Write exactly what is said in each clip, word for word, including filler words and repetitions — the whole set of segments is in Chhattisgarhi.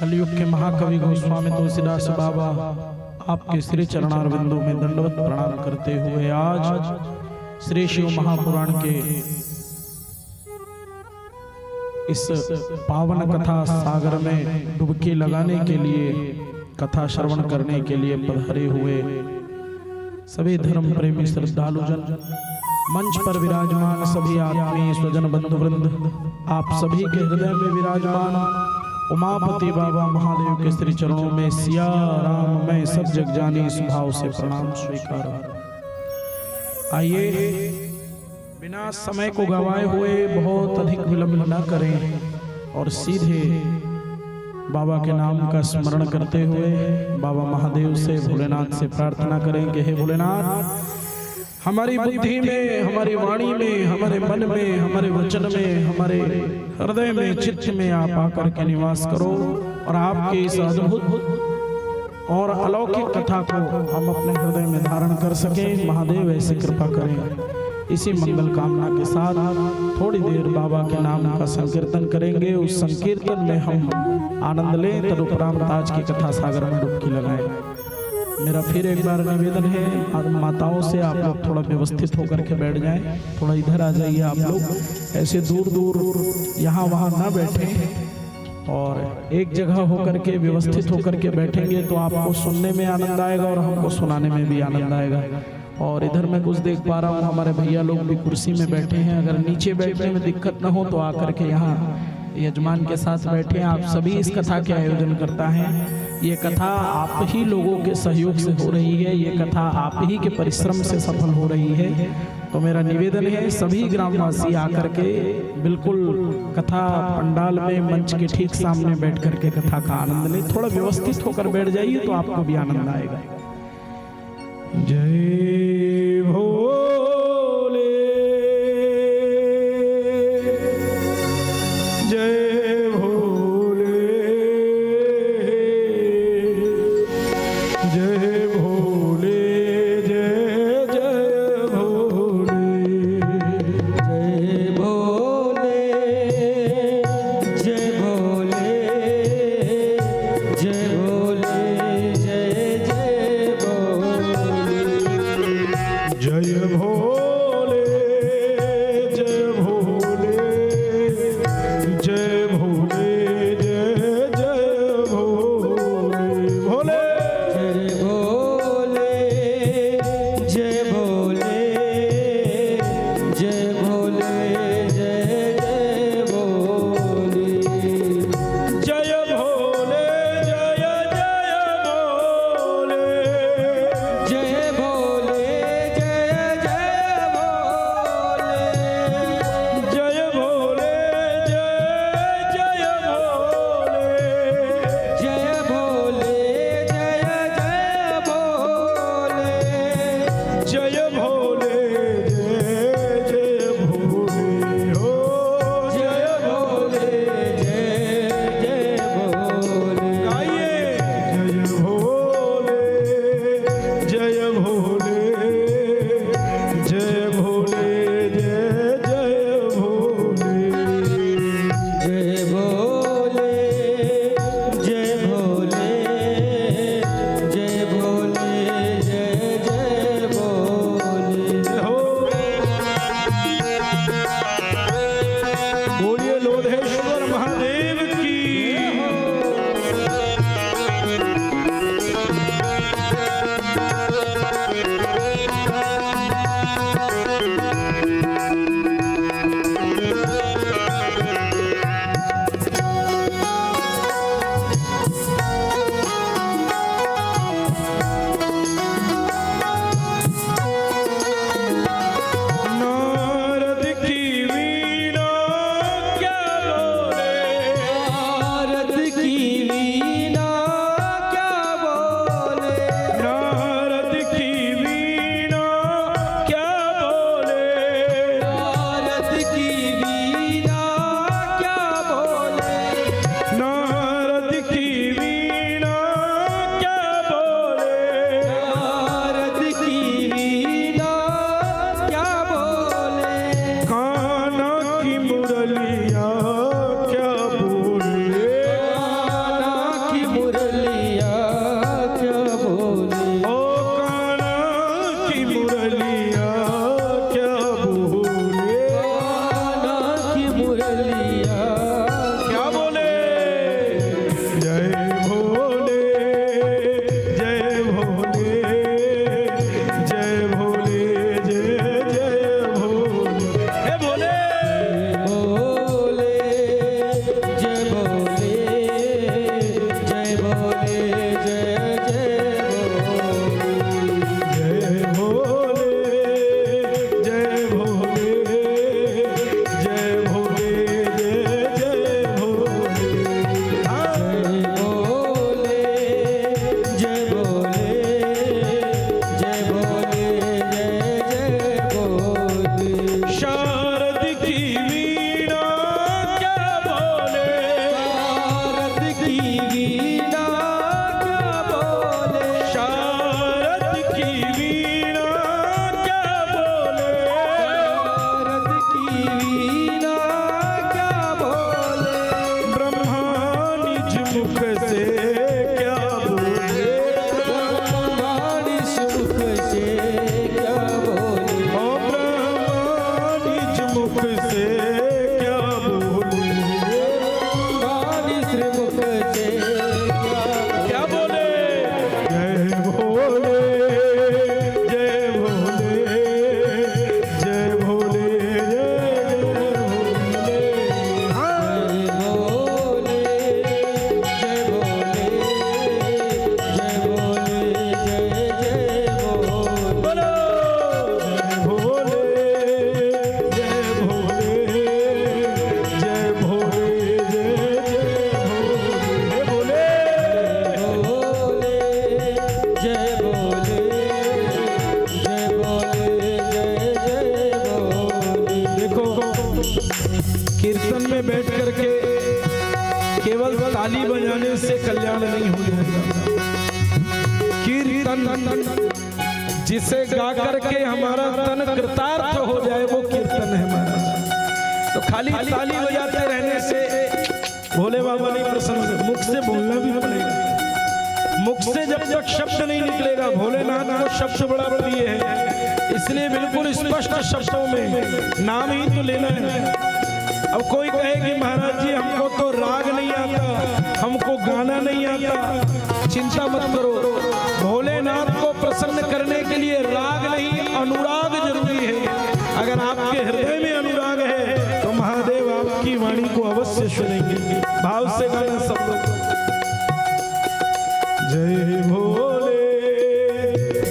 कलयुग के महाकवि गोस्वामी तुलसीदास बाबा, आपके श्री चरणारविंदों में दंडवत प्रणाम करते हुए आज श्री शिव महापुराण के इस पावन कथा सागर में डुबकी लगाने के लिए, कथा श्रवण करने के लिए पधारे हुए सभी धर्म प्रेमी श्रद्धालुजन, मंच पर विराजमान सभी आत्मीय स्वजन बंधुवृंद, आप सभी के हृदय में विराजमान उमापति बाबा महादेव के श्री चरणों में सिया राम मैं सब जग जानी इस भाव से प्रणाम स्वीकार। आइए, बिना समय को गवाए हुए बहुत अधिक विलंब न करें और सीधे बाबा के नाम का स्मरण करते हुए बाबा महादेव से, भोलेनाथ से प्रार्थना करें कि हे भोलेनाथ, हमारी बुद्धि में, हमारी वाणी में, हमारे मन में, हमारे वचन में, हमारे हृदय में, चित्त में आप आकर के निवास करो और आपके इस अद्भुत और अलौकिक कथा को हम अपने हृदय में धारण कर सकें। महादेव ऐसी कृपा करें। इसी मंगल कामना के साथ थोड़ी देर बाबा के नाम का संकीर्तन करेंगे। उस संकीर्तन में हम आनंद लें, तदुपरांत आज की कथा सागर में डुबकी लगाएं। मेरा फिर एक बार निवेदन है, आप माताओं से, आप लोग थोड़ा व्यवस्थित होकर के बैठ जाएं, थोड़ा इधर आ जाइए आप लोग, ऐसे दूर दूर यहाँ वहाँ ना बैठें और एक जगह होकर के व्यवस्थित होकर के बैठेंगे तो आपको सुनने में आनंद आएगा और हमको सुनाने में भी आनंद आएगा। और इधर मैं कुछ देख पा रहा हूँ, हमारे भैया लोग भी कुर्सी में बैठे हैं। अगर नीचे बैठने में दिक्कत ना हो तो आकर के यहाँ यजमान के साथ बैठे। आप सभी इस कथा के आयोजन करता है। ये कथा आप ही लोगों के सहयोग से हो रही है, ये कथा आप ही के परिश्रम से सफल हो रही है। तो मेरा निवेदन है, सभी ग्रामवासी आकर के बिल्कुल कथा पंडाल में मंच के ठीक सामने बैठ करके कथा का आनंद लें। थोड़ा व्यवस्थित होकर बैठ जाइए तो आपको भी आनंद आएगा। जय भोले, जय भोले, जय भोले, जय जय भोले। जय भोले, जय भोले, जय भोले, जय जय भोले। जय मुख से क्या बोले? ब्रह्मा निज मुख से क्या बोले? ओ ब्रह्मा निज मुख से क्या बोले? ब्रह्मा निज मुख से क्या बोले? क्या बोले? जय भोले, जय भोले, जय भोले, जय जय भोले। हाँ। जय भोले, जय भोले, जय भोले, जय जय भोले। बोलो। जय भोले, जय भोले, जय भोले, जय जय भोले। भोले, जय भोले, जय भोले, जय जय भोले। देखो, कीर्तन में बैठ करके केवल ताली बजाने से कल्याण नहीं हो जाएगा। कीर्तन जिसे गा करके हमारा तन कृतार्थ हो जाए, वो कीर्तन है महाराज। तो खाली ताली बजाते रहने से भोले बाबा नहीं प्रसन्न होते। मुख से बोलना भी पड़ेगा। मुख से जब तक शब्द नहीं निकलेगा, भोलेनाथ को शब्द बड़ा प्रिय है, इसलिए बिल्कुल स्पष्ट शब्दों में नाम ही तो लेना है। अब कोई कहे कि महाराज जी, हमको तो राग नहीं आता, हमको गाना नहीं आता, चिंता मत करो। भोलेनाथ को प्रसन्न करने के लिए राग नहीं, अनुराग जरूरी है। अगर आपके हृदय में अनुराग है, तो महादेव आपकी वाणी को अवश्य सुनेंगे। भाव से गाना सब लोग। जय भोले,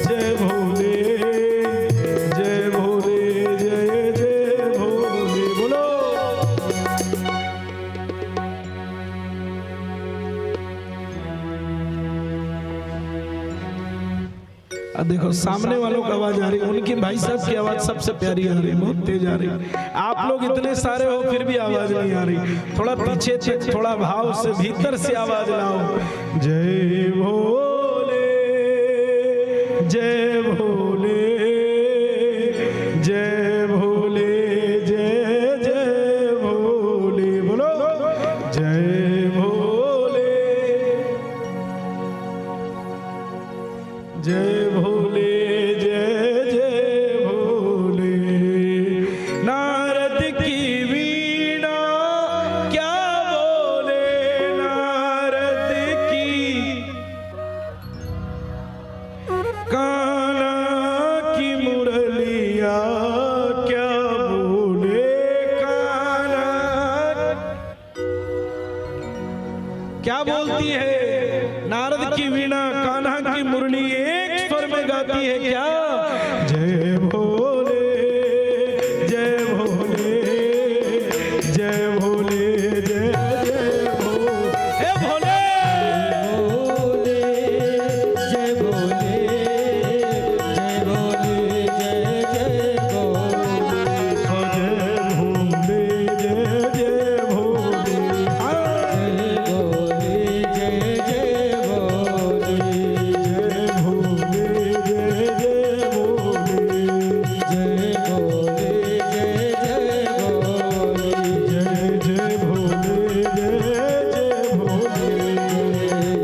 जय भोले, जय भोले, जय जय भोले। बोलो। अब देखो, सामने वालों की आवाज आ रही, उनकी, भाई साहब की आवाज सबसे प्यारी आ रही, बहुत तेज आ रही। आप लोग इतने सारे हो, फिर भी आवाज नहीं आ रही। थोड़ा पीछे तक, थोड़ा भाव से, भीतर से आवाज लाओ। जय भोले, जय भोले, जय भोले, जय जय भोले। बोलो, जय भोले, जय भोले, जय जय भोले। नारद की वीणा क्या बोले, नारद की कान्हा की मुरलिया क्या बोले, कान्हा क्या बोलती है? नारद की वीणा, कान्हा की मुरली एक स्वर में गाती है क्या? जय भोले, जय भोले, जय भोले, जय जय भोले। हे भोले। भोले, जय भोले, जय भोले, जय जय भोले। जय भोले, जय जय भोले। जय भोले, जय जय भोले। जय भोले, जय जय भोले। जय भोले, जय जय भोले। जय जय भोले, जय जय भोले। जय भोले,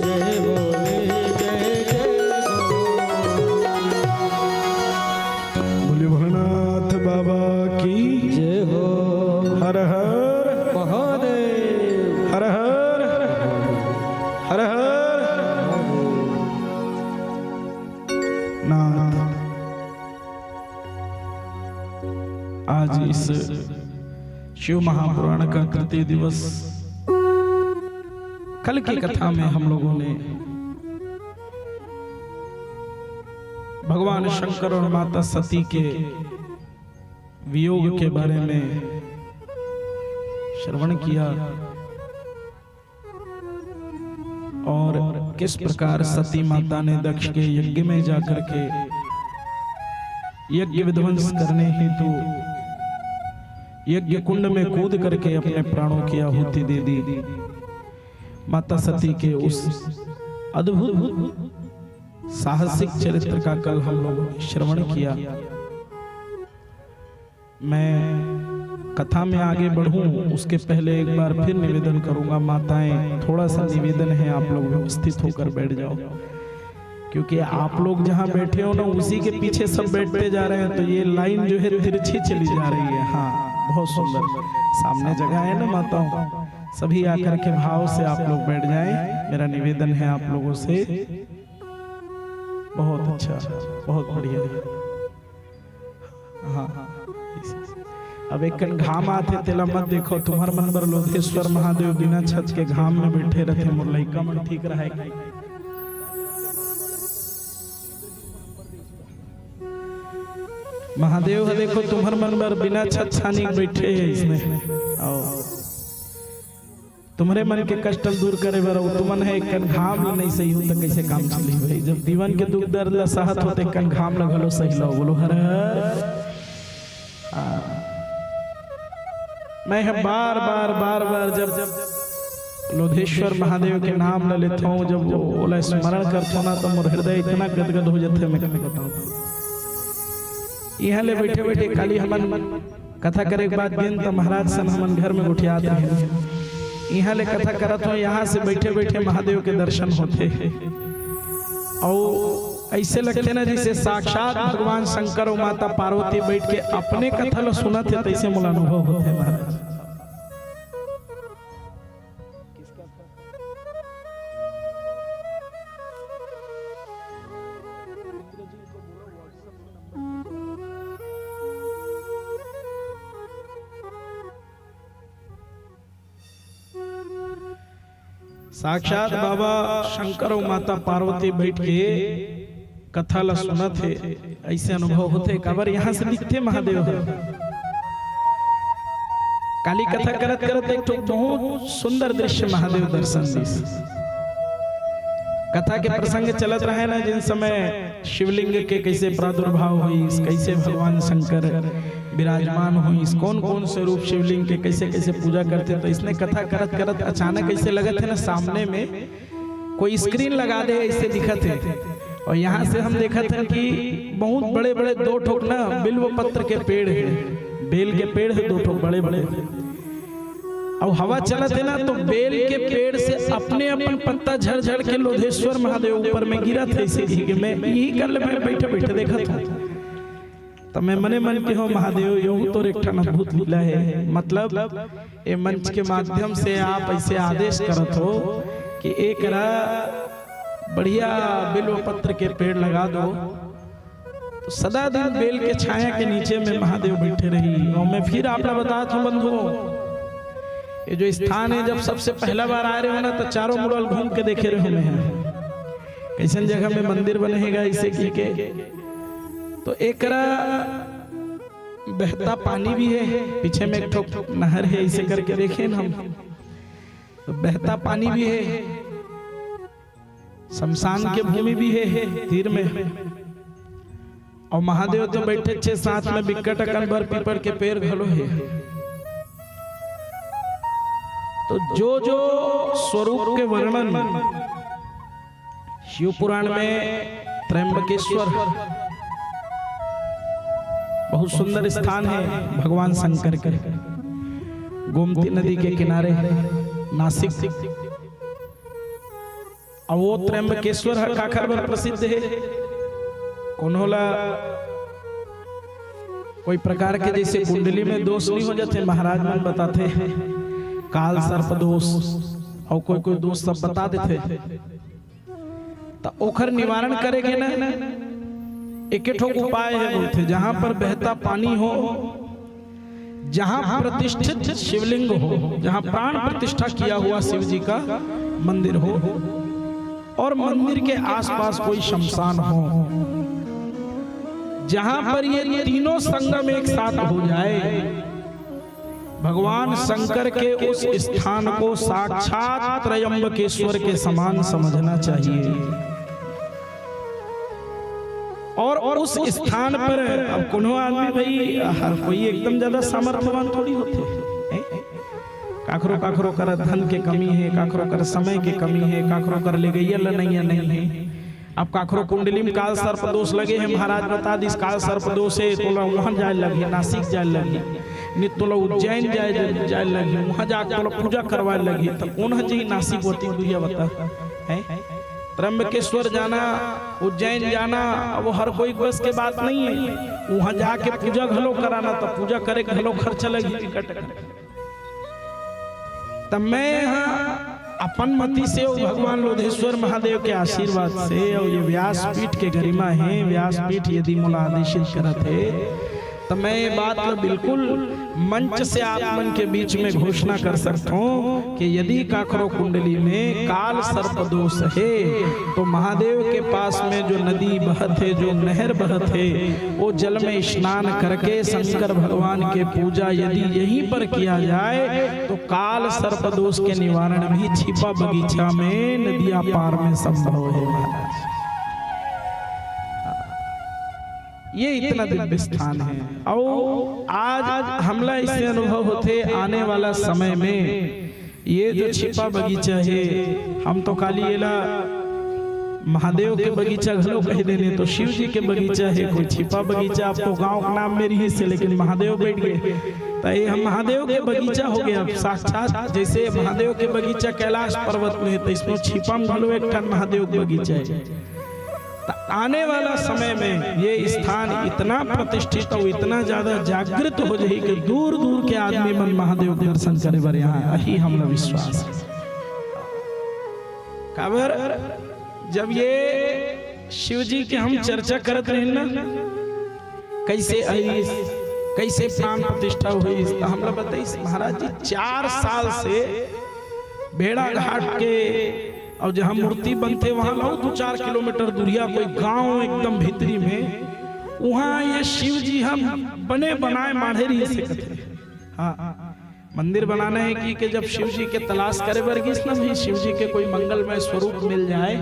जय जय भोले। बोलिए भोलेनाथ बाबा की जय हो। हर हर महादेव। हर हर, हर हर नाथ। आज इस शिव महापुराण का तृतीय दिवस, कल की कथा में हम लोगों ने भगवान शंकर और माता सती के वियोग के बारे में श्रवण किया और किस प्रकार सती माता ने दक्ष के यज्ञ में जाकर के यज्ञ विध्वंस करने हेतु यज्ञ कुंड में कूद करके अपने प्राणों की आहुति दे दी। माता सती के उस अद्भुत साहसिक चरित्र का कल हम लोगों ने श्रवण किया। मैं कथा में आगे बढ़ूं, उसके पहले एक बार फिर निवेदन करूंगा, माताएं, थोड़ा सा निवेदन है, आप लोग व्यवस्थित होकर बैठ जाओ, क्योंकि आप लोग जहां बैठे हो ना, उसी के पीछे सब बैठते जा रहे हैं, तो ये लाइन जो है, तिरछी चली जा रही है। हाँ, बहुत सुंदर, सामने जगह है ना माताओं, सभी आकर के भाव से आप लोग बैठ जाएं, मेरा निवेदन है आप लोगों से। बहुत अच्छा, बहुत बढ़िया। हाँ, अब एक कन घाम आथे, तेला मत देखो, तुम्हर मन बर लोधेश्वर महादेव बिना छत के घाम में बैठे रथे, मोर लइका मन ठीक रहे। महादेव ह देखो, तुम्हर मन बर बिना छत छानी के बैठे हे इसमें। आओ। तुम्हरे मन के कष्ट ल दूर करे बर, अउ तुमन हे एक कन घाम ल नइ सही हो, त कइसे काम चलही भाई? जब जीवन के दुख दर्द ल सहत हो, त एक कन घाम ल घलो सही लो। बोलो हर हर। आ, मैं ह बार बार, बार बार जब लोधेश्वर महादेव के नाम ल लेथों, जब वो, ओला स्मरण करथों ना, त मोर हृदय इतना गदगद हो जाथे, मैं का बताऊं। इहां ले बैठे बैठे काली हमन कथा करे के बाद गेन त महाराज सन हमन घर में गोठियात रहे। इहां ले कथा करत हो, यहां से बैठे बैठे महादेव के दर्शन होथे। अउ ऐसे लगथे ना, जैसे साक्षात भगवान शंकर अउ माता पार्वती बैठ के अपने कथा ल सुनत हे, तैसे मोला अनुभव होथे महाराज। साक्षात बाबा शंकर अउ माता पार्वती बैठ के कथा ला सुनत हे, ऐसे अनुभव होथे। काबर यहाँ से दिखथे महादेव ह। काली कथा करत करत एक ठो बहुत सुंदर दृश्य महादेव दर्शन दिस। कथा के प्रसंग चलत रहे ना, जिन समय शिवलिंग के कैसे प्रादुर्भाव होइस, कैसे भगवान शंकर विराजमान होइस, कौन कौन से रूप शिवलिंग के कैसे कैसे पूजा करथे, तो इसने कथा करत करत अचानक ऐसे लगत हे ना, सामने में कोई स्क्रीन लगा दे, ऐसे दिखत हे। और यहाँ से हम देखत हन कि बहुत बड़े बड़े दो ठोक ना बिल्व पत्र के पेड़ हे, बेल के पेड़ हे दो ठोक बड़े बड़े। अब हवा चलत हे ना, तो बेल के पेड़ से अपने अपन पत्ता झड़ झड़ के लोधेश्वर महादेव ऊपर में गिरत हे, ऐसे कहि के मैं यही कर ले, मैं बैठे बैठे देखत हूँ। त मैं मने मन के हो महादेव, यहू तोर एक ठन अद्भुत लीला हे। मतलब, ए मंच के माध्यम से आप ऐसे आदेश करत हो कि एकरा बढ़िया बिल्व पत्र के पेड़ लगा दो, तो सदा दिन बेल के छाया के नीचे में महादेव बैठे रही। और मैं फिर आप ला बतात हूँ बंधुओं, ये जो स्थान हे, जब सबसे पहला बार आए रहे हो ना, तो चारों मुड़ल घूम के देखे रहे हो मैं, कैसन जगह में मंदिर बने हे गा, इसे की के तो एकरा बहता पानी भी हे, पीछे में एक ठो नहर हे, ऐसे करके देखे न हम, तो बहता पानी भी हे, शमशान के भूमि भी हे तीर में, और महादेव तो बैठे छे, साथ में बिकट अकन बर पीपल के पेड़ घलो हे। तो जो जो स्वरूप के वर्णन शिव पुराण में त्र्यंबकेश्वर बहुत सुंदर स्थान हे भगवान शंकर के, गोमती नदी के किनारे नासिक। अउ वो त्र्यंबकेश्वर ह काखर बर प्रसिद्ध हे? कोनो ला कोई प्रकार के जैसे कुंडली में दोष नहीं हो जाथे, महाराज मन बताथे काल सर्प दोष, अउ कोई कोई दोष सब बता देथे। त ओखर निवारण करे के ना एके ठो उपाय हे बोलथे, जहां पर बहता पानी हो, जहां प्रतिष्ठित शिवलिंग हो, जहां प्राण प्रतिष्ठा किया हुआ शिव जी का मंदिर हो, और मंदिर के आसपास कोई शमशान हो, जहां पर ये तीनों संगम एक साथ हो जाए, भगवान शंकर के उस स्थान को साक्षात त्रयंबकेश्वर के समान समझना चाहिए। और उस स्थान पर अब कोनो आदमी भाई, हर कोई एकदम ज्यादा सामर्थ्यवान थोड़ी होथे, हैं? काखरो काखरो कर धन के कमी हे, काखरो कर समय के कमी हे, काखरो कर लेगैया लनैया नहीं हे। अब काखरो कुंडली में काल सर्प दोष लगे हे, महाराज बता दिस काल सर्प दोष हे, तोला वहां जाए लगही, नासिक जाए लगही। नहीं तोला उज्जैन जाए, जाए लगही, वहां जाके तोला पूजा करवाए लगही, त कौन ह जही नासिक ओती दुरिहा बता? हैं? त्र्यंबकेश्वर जाना, उज्जैन जाना, अब वो हर कोई बस के बात नहीं है। वहां जाके पूजा घलो कराना, त पूजा करे घलो खर्चा लगही टिकट। त मैं ह अपन मति से अउ भगवान लोधेश्वर महादेव के आशीर्वाद से अउ ये व्यासपीठ के गरिमा हे, व्यासपीठ यदि मोला आदेशित करत हे, त मैं ये बात ल बिल्कुल मंच से आप मन के बीच में घोषणा कर सकत हूँ कि यदि काकरो कुंडली में काल सर्प दोष हे, तो महादेव के पास में जो नदी बहत हे, जो नहर बहत हे, वो जल में स्नान करके शंकर भगवान के पूजा यदि यहीं पर किया जाए, तो काल सर्प दोष के निवारण भी छिपा बगीचा में, नदिया पार में संभव हे महाराज। ये इतना दिव्य स्थान हे। अउ आज हमला इससे अनुभव होथे, आने वाला समय में ये जो छिपा बगीचा हे, हम तो काली एला महादेव के बगीचा घलो कह देने, तो शिव जी के बगीचा हे, कोई छिपा बगीचा। अब तो गांव के नाम में रहिस हे, लेकिन महादेव बैठ गए, त ये हम महादेव के बगीचा हो गया। अब साक्षात जैसे महादेव के बगीचा कैलाश पर्वत में हे, त इसमें छिपा में घलो एक ठन महादेव के बगीचा हे। त आने वाला समय में ये स्थान इतना प्रतिष्ठित अउ इतना ज्यादा जागृत हो जाही कि दूर दूर के आदमी मन महादेव के दर्शन करे बर यहाँ आही, हमला विश्वास हे। काबर जब ये शिव जी के हम चर्चा करत रहेन ना, कैसे आइस, कैसे प्राण प्रतिष्ठा होइस, त हमला बताइस महाराज जी, चार साल से भेड़ाघाट के अउ जहाँ मूर्ति बनथे वहाँ ला दू चार किलोमीटर दूरिहा कोई गांव एकदम भीतरी में, वहाँ ये शिव जी ह बने बनाए माढ़े रहिस हे कथे। हाँ, मंदिर बनाना हे कि, कि जब शिव जी के तलाश करे बर गिस ना भाई, शिव जी के कोई मंगलमय स्वरूप मिल जाए,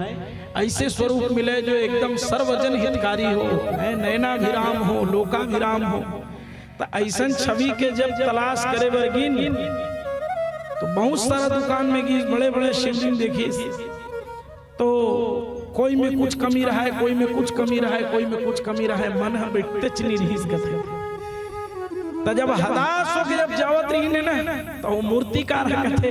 ऐसे स्वरूप मिले जो एकदम सर्वजन हितकारी हो, हैं, नयनाभिराम हो, लोकाभिराम हो। त ऐसन छवि के जब तलाश करे बर गिन, तो बहुत सारा दुकान में गिस, बड़े-बड़े शिवलिंग देखिस, तो कोई में कुछ कमी रहय, कोई में कुछ कमी रहय, कोई में कुछ कमी रहय, मन ह बइठतेच नइ रिहिस कथे। त जब हताश होके जब जावत रहिन हे ना, त वो मूर्तिकार ह कथे,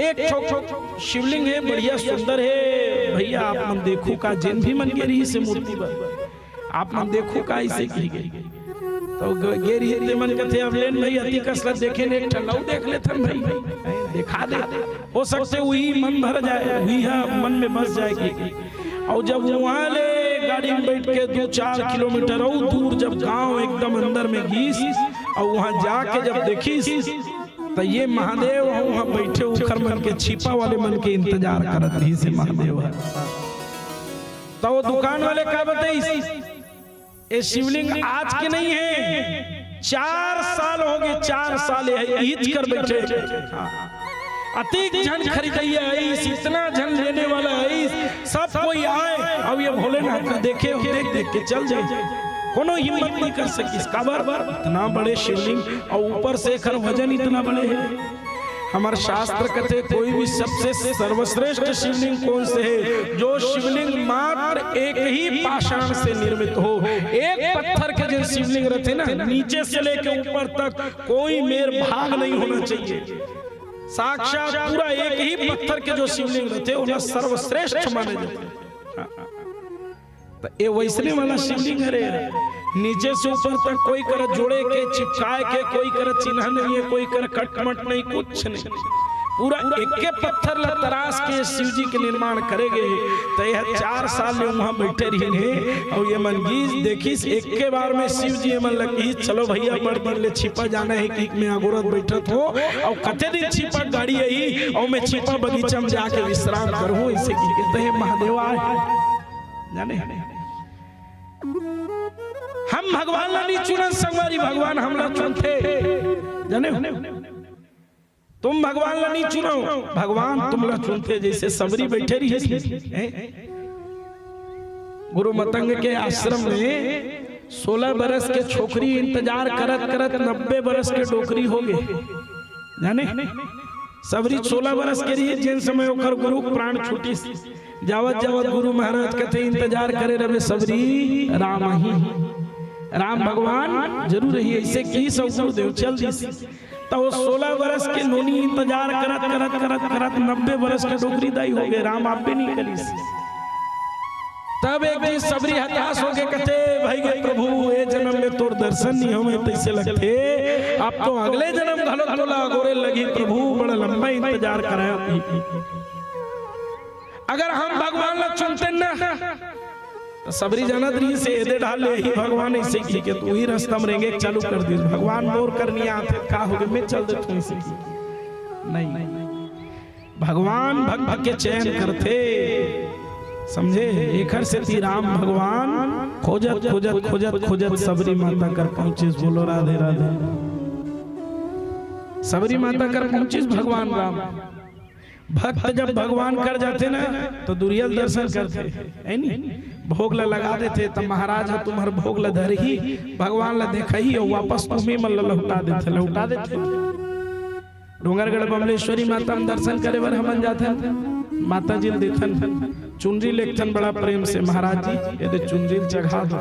"एक ठो शिवलिंग हे, बढ़िया सुंदर हे, भैया आप मन देखहू का।" जेन भी मन गे रिहिस हे मूर्ति बर, "आप मन देखहू का?" अइसे कहि गे। त ग-, गे रिहिस ते मन कथे, "अब लेन भई, अति कस ल देखेन, एक ठन अउ देख लेथन भई, देखा दे, हो सकथे उही मन भर जाए, उही ह मन में बस जाए।" कि अउ जब उहाँ ले गाड़ी में बइठ के दू चार किलोमीटर अउ दूर जब गांव एकदम अंदर में गिस अउ उहाँ जाके जब देखिस, त ये महादेव ह उहाँ बइठे, उखर मन के, छिपा वाले मन के इंतजार करत रहिस हे महादेव ह। त वो दुकान वाले का बताइस, "ये शिवलिंग आज के नहीं हे, चार साल होगे, चार साल ये इहिच कर बइठे हे।" हाँ। अतिक झन खरीदइया आइस, इतना झन लेने वाला आइस, सब कोई आए, अउ ये भोलेनाथ ला देखे अउ देख देख के चल जाए, कोनो हिम्मत नइ कर सकिस। काबर? इतना बड़े शिवलिंग अउ ऊपर से एखर वजन इतना बड़े हे। हमर शास्त्र कथे कोई भी सबसे सर्वश्रेष्ठ शिवलिंग कौन से हे? जो शिवलिंग मात्र एक ही पाषाण से निर्मित हो, एक पत्थर के जेन शिवलिंग रथे ना, नीचे से लेके ऊपर तक कोई मेर भाग नहीं होना चाहिए। साक्षात पूरा एक ही पत्थर के जो शिवलिंग रथे, ओला सर्वश्रेष्ठ माने जाथे। त ये वैसने वाला शिवलिंग हरे, नीचे से ऊपर तक कोई करा जोड़े के, चिपकाए के, कोई करा चिन्हा नहीं हे, कोई करा कटमट नहीं, कुछ नहीं। पूरा एके पत्थर ला तराश के शिव जी के निर्माण करे गे हे। त ये चार साल ले उहाँ बइठे रहिन हे, अउ ये मन गिस देखिस, एके बार में शिव जी ये मन ला किहिस, "चलो भैया, बड़ दिन ले छिपा जाना हे कि मैं अगोरत बइठत हों, अउ कते दिन छिपा गाड़ी आही, अउ मैं छिपा बगीचा में जाके विश्राम करहूं," अइसे कहिके। त ये महादेव आए। जाने? हम भगवान ला नइ चुनन संगवारी, भगवान हमला चुनथे। जाने? तुम भगवान ला नइ चुनो, भगवान तुमला चुनथे। जैसे सबरी बइठे रहिस, हैं? गुरु मतंग के आश्रम में सोलह बरस के छोकरी इंतजार करत करत नब्बे बरस के डोकरी होगे। जाने? सबरी सोलह बरस के रहिस, जेन समय ओकर गुरु प्राण छूटिस। जावत जावत गुरु महाराज कथे, "इंतजार करे रहे सबरी, राम आही।" राम भगवान जरूर ही ऐसे की सौ गुरुदेव चल दिस। त वो सोलह बरस के नोनी इंतजार करत करत करत करत नब्बे बरस के डोकरी दाई हो गए, राम आपे नहीं करिस। तब एक दिन सबरी हताश होके कहते, भाई गे प्रभु, ए जन्म में तोर दर्शन नहीं होवे तैसे लगते, अब तो अगले जन्म घलो तोला अगोरे लगी प्रभु, बड़ा लंबा इंतजार कराया। अगर हम भगवान ला चुनते ना, तो सबरी जानत रही से एदे ढाल ले ही भगवान ऐसे की के तू ही रास्ता में रेंगे चालू कर दिस। भगवान मोर करनी आथे, का हो गए, मैं चल देता हूँ ऐसे की। नहीं, भगवान भक्त के चयन करथे, समझे? एखर सेती राम भगवान खोजत खोजत खोजत खोजत सबरी माता कर पहुंचिस। बोलो राधे राधे। सबरी माता कर पहुंचिस भगवान राम। भक्त जब भगवान कर जाथे ना, तो दुरियल दर्शन करथे, है नी? भोग ला लगा देथे, त महाराज ह तुम्हर भोग ला धरही, भगवान ला देखही, अउ वापस तुम्ही मन ला लौटा देथे, लौटा देथे। डोंगरगढ़ बमलेश्वरी माता म दर्शन करे बर हमन जाथन, माता जी ल देखन, चुनरी लेगथन बड़ा प्रेम से, महाराज जी, एदे चुनरी ल चघा दो।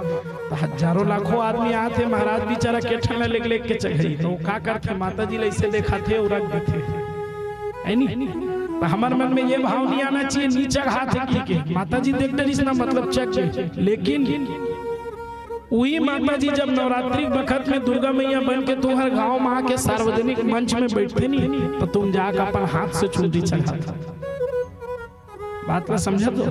त हजारों लाखों आदमी आथे, महाराज बिचारा के ठन ला लेग लेग के चघई, त वो का करथे, माता जी ल ऐसे देखाथे अउ रख देथे, है नी? त हमर मन में ये भाव नहीं आना चाहिए, नी चघाथे की के, माता जी देख डरिस ना, मतलब चघ गे। लेकिन उही माता जी जब नवरात्रि बखत में दुर्गा मैया बन के तुम्हर गांव में आके सार्वजनिक मंच में बैठथे नी, त तुम जाके अपन हाथ से चुनरी चघाथे। बात ला समझत हो?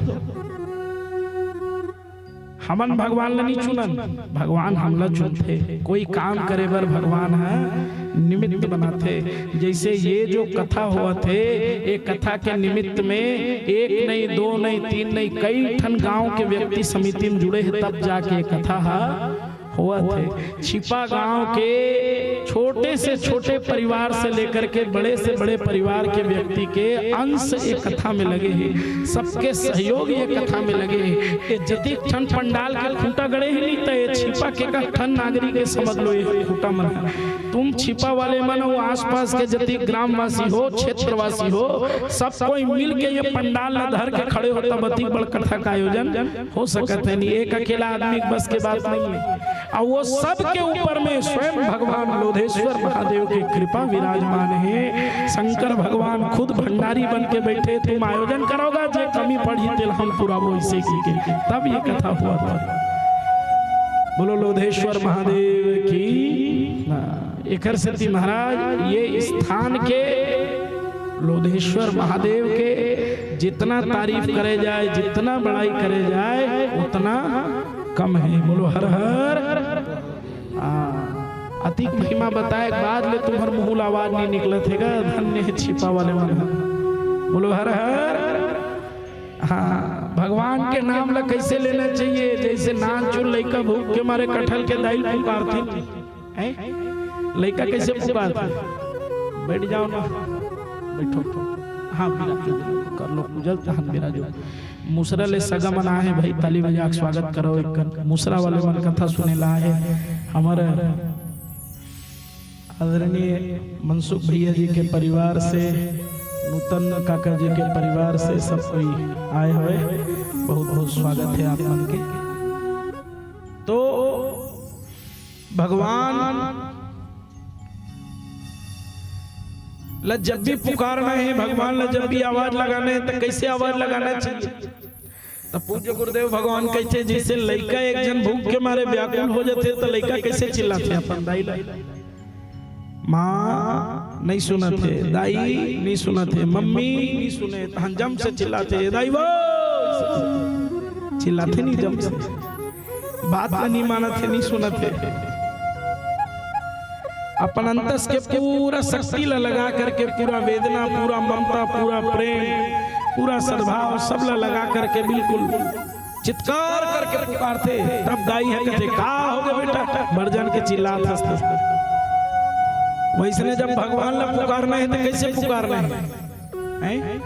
हमन भगवान ला नहीं चुनन, भगवान हमला चुनथे। कोई काम करे बर भगवान ह निमित्त बनाथे। जैसे ये जो कथा होवत हे, ये कथा के निमित्त में एक नहीं, दो नहीं, तीन नहीं, कई ठन गांव के व्यक्ति समिति में जुड़े हे, तब जाके ये कथा ह होवत हे। छिपा गांव के छोटे से छोटे परिवार से लेकर के बड़े से बड़े परिवार के व्यक्ति के अंश एक कथा में लगे हे। सबके सहयोग ये कथा में लगे हे। ये जतिक ठन पंडाल के खूंटा गड़े हे नहीं, त ये छिपा के का ठन नागरिक के समझ लो, ये खूंटा मन। तुम छिपा वाले मन, वो आसपास के जतिक ग्रामवासी हो, क्षेत्रवासी हो, सब कोई मिल के ये पंडाल ला धर के खड़े हो, तब अतिक बड़ कथा का आयोजन हो सकत हे नहीं। एक अकेला आदमी के बस के बात नहीं हे। अउ वो सब के ऊपर में स्वयं भगवान लोधेश्वर महादेव के कृपा विराजमान हे। शंकर भगवान खुद भंडारी बन के बैठे, तुम आयोजन करोगा, जे कमी पड़ी तेल हम पूरा वैसे की के, तब ये कथा हुआ था। बोलो लोधेश्वर महादेव की। हाँ, एकर सेती महाराज ये स्थान के लोधेश्वर महादेव के जितना तारीफ करे जाए, जितना बड़ाई करे जाए, उतना कम हे। बोलो हर हर। हाँ, अतिक महिमा बताए के बाद ले तुम्हर मुंह ले आवाज नहीं निकलत हे गा, धन्य हे छिपा वाले मन। बोलो हर हर। हाँ, भगवान के नाम ला कैसे लेना चाहिए? जैसे नानचुन लइका भूख के मारे कटहल के दाई ल पुकारथे, हैं? लइका कैसे पुकारथे? बैठ जाओ ना, बैठो। हाँ, बिराजो, कर लो पूजा, तहन बिराजो। मुसरा ले सगा मन आए हे भाई, ताली बजा के स्वागत करो। एक कन मुसरा वाले मन कथा सुने ला आए हे। हमर आदरणीय मनसुख भैया जी के परिवार से, नूतन काका जी के परिवार से सब कोई आए हुए, बहुत बहुत स्वागत हे आप मन के। तो भगवान ला जब भी पुकारना हे, भगवान ला जब भी आवाज लगाना हे, तो कैसे आवाज लगाना चाहिए? त पूज्य गुरुदेव भगवान कहिथे, जैसे लइका एक झन भूख के मारे व्याकुल हो जाथे, त लइका कैसे चिल्लाथे अपन दाई ला? माँ नहीं सुनत हे, दाई नहीं सुनत हे, मम्मी नहीं सुने, तहन जम से चिल्लाथे, "दाई वो!" चिल्लाथे नहीं जम से, बात ला नहीं मानत हे, नहीं सुनत हे। अपन अंतस के पूरा शक्ति ला लगा करके, पूरा वेदना, पूरा ममता, पूरा प्रेम, पूरा सद्भाव, सब ला लगा करके बिल्कुल चित्कार करके पुकारथे। तब दाई ह कथे, "का होगे बेटा, बड़ जान के चिल्लात हस?" वैसने जब भगवान ला पुकारना हे, त कैसे पुकारना हे? हैं?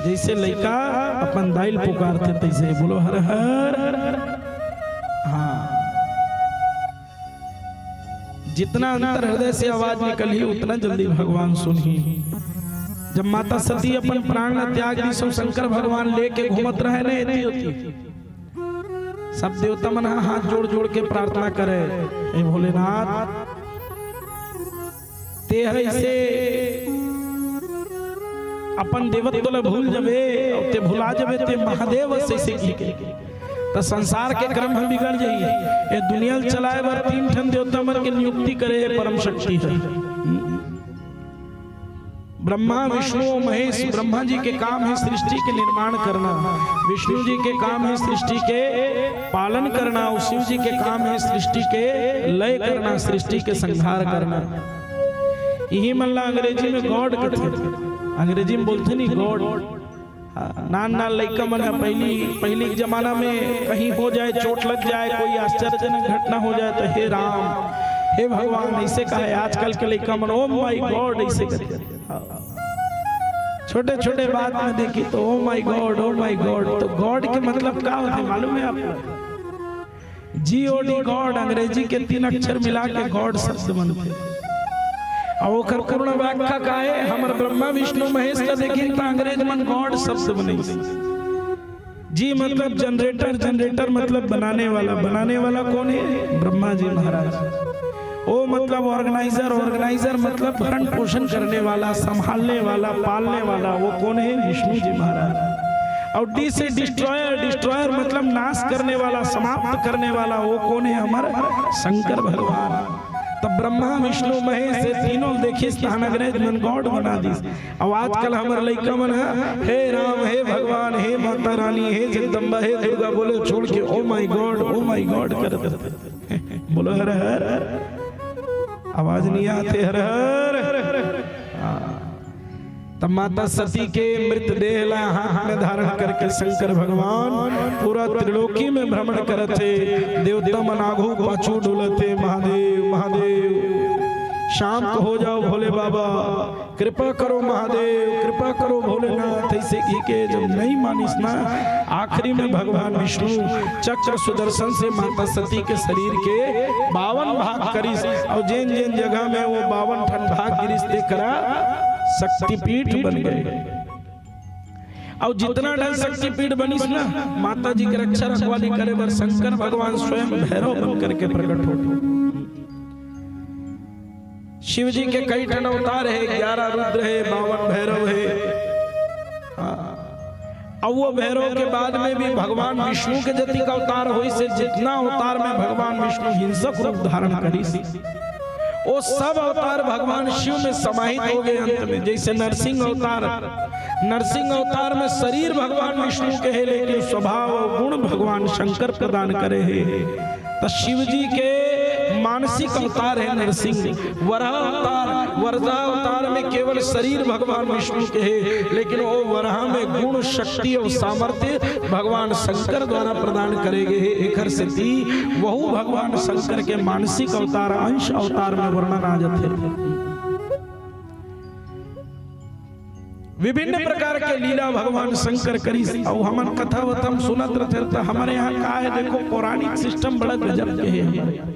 जैसे लइका अपन दाई ल पुकारथे, तैसे। बोलो हर हर। हाँ, जितना अंतर हृदय से आवाज निकलही, उतना जल्दी भगवान सुनही। जब माता सती अपन प्राण ला त्याग दिस, शंकर भगवान लेके घूमत रहे न, एती ओती, सब देवता मन ह हाथ जोड़ जोड़ के प्रार्थना करे, "हे भोलेनाथ, ते ह इसे अपन देवत्व ल भूल जबे, अउ ते भुला जबे, ते महादेव अस," अइसे कहिके। त संसार के क्रम ह बिगड़ जाही। ए दुनिया ल चलाए बर तीन ठन देवता मन के नियुक्ति करे हे परम शक्ति ह। ब्रह्मा, विष्णु अउ महेश। ब्रह्मा जी के काम हे सृष्टि के निर्माण करना, विष्णु जी के काम हे सृष्टि के पालन करना, अउ शिव जी के काम हे सृष्टि के लय करना, सृष्टि के संहार करना। इही मन ला अंग्रेजी में God कथे, अंग्रेजी में बोलथे नी God। हाँ, नान नान लइका मन ह पहिली, पहिली के जमाना में कहीं हो जाए, चोट लग जाए, कोई आश्चर्यजनक घटना हो जाए, त "हे राम, हे भगवान," अइसे कहे। आजकल के लइका मन "Oh my God" अइसे कथे। हाँ। छोटे छोटे बात में देखी त "Oh my God, oh my God", त God के मतलब का होथे मालूम हे आप लोग? G O D, God, अंग्रेजी के तीन अक्षर मिला के God शब्द बनथे। अउ ओकर पूर्ण व्याख्या का हे? हमर ब्रह्मा, विष्णु, महेश ला देखिन त अंग्रेज मन God शब्द बनइस। G मतलब generator, generator मतलब बनाने वाला। बनाने वाला कोन हे? ब्रह्मा जी महाराज। O मतलब organizer, organizer मतलब भरण पोषण करने वाला, संभालने वाला, पालने वाला, वो कोन हे? विष्णु जी महाराज। अउ D से destroyer, destroyer मतलब नाश करने वाला, समाप्त करने वाला, वो कोन हे? हमर शंकर भगवान। त ब्रह्मा, विष्णु, महेश, ये तीनों ल देखिस, तहन अंग्रेज मन God बना दिस। अउ आजकल हमर लइका मन ह, "हे राम, हे भगवान, हे माता रानी, हे जगदम्बा, हे दुर्गा" बोले छोड़ के "Oh my God, oh my God" करत रथे। बोलो हर हर। आवाज नइ आत हे, हर हर। हाँ। तब माता सती के मृतदेह ला हाथ में धारण करके शंकर भगवान पूरा त्रिलोकी में भ्रमण करत हे। देवता मन आघू पाछू डोलत हे, "महादेव, महादेव, शांत हो जाओ भोले बाबा, कृपा करो महादेव, कृपा करो भोलेनाथ," अइसे कहिके जब नइ मानिस ना, आखिरी में भगवान विष्णु चक्र सुदर्शन से माता सती के शरीर के बावन भाग करिस, अउ जेन जेन जगह में वो बावन ठन भाग गिरिस, तेकरा शक्तिपीठ बन गे। अउ जितना ठन शक्तिपीठ बनिस ना, माता जी के रक्षा रखवाली करे बर शंकर भगवान स्वयं भैरव बन करके प्रकट होथे। शिव जी के कई ठन अवतार हे, ग्यारह रुद्र हे, बावन भैरव हे। हाँ। अउ वो भैरव के बाद में भी भगवान विष्णु के जतिक अवतार होइस हे, जितना अवतार में भगवान विष्णु हिंसक रूप धारण करिस, वो सब अवतार भगवान शिव में समाहित हो गे अंत में। जइसे नरसिंह अवतार, नरसिंह अवतार में शरीर भगवान विष्णु के हे, लेकिन स्वभाव अउ गुण भगवान शंकर प्रदान करे हे। त शिव जी के मानसिक अवतार हे नरसिंह। वराह अवतार, वराह अवतार में केवल शरीर भगवान विष्णु के हे, लेकिन वो वराह में गुण, शक्ति अउ सामर्थ्य भगवान शंकर द्वारा प्रदान करे गे हे। एकर सेती वहू भगवान शंकर के मानसिक अवतार, अंश अवतार में वर्णन आ जाथे। विभिन्न प्रकार के लीला भगवान शंकर करिस। अउ हमन कथा वथा म सुनत रथे, त हमर यहाँ का हे, देखो, पौराणिक system बड़ा गजब के हे हमर।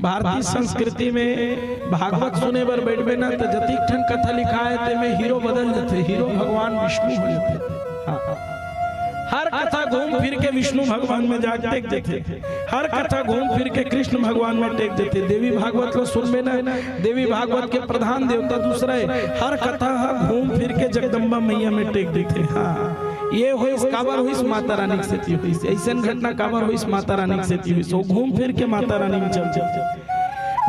भारतीय संस्कृति में भागवत सुने बर बैठबे ना, त जतिक ठन कथा लिखा हे, तेमे हीरो बदल जथे, हीरो भगवान विष्णु हो जथे। हाँ। हर कथा घूम फिर के विष्णु भगवान में जाके टेक जथे। हर कथा घूम फिर के कृष्ण भगवान में टेक जथे। देवी भागवत ल सुनबे ना, देवी भागवत के प्रधान देवता दूसरा हे। हर कथा ह घूम फिर के जगदम्बा मैया में टेक देथे। हाँ, ये होइस, काबर होइस? माता रानी के सेती होइस। अइसन घटना काबर होइस? माता रानी के सेती होइस। वो घूम फिर के माता रानी में चल जथे।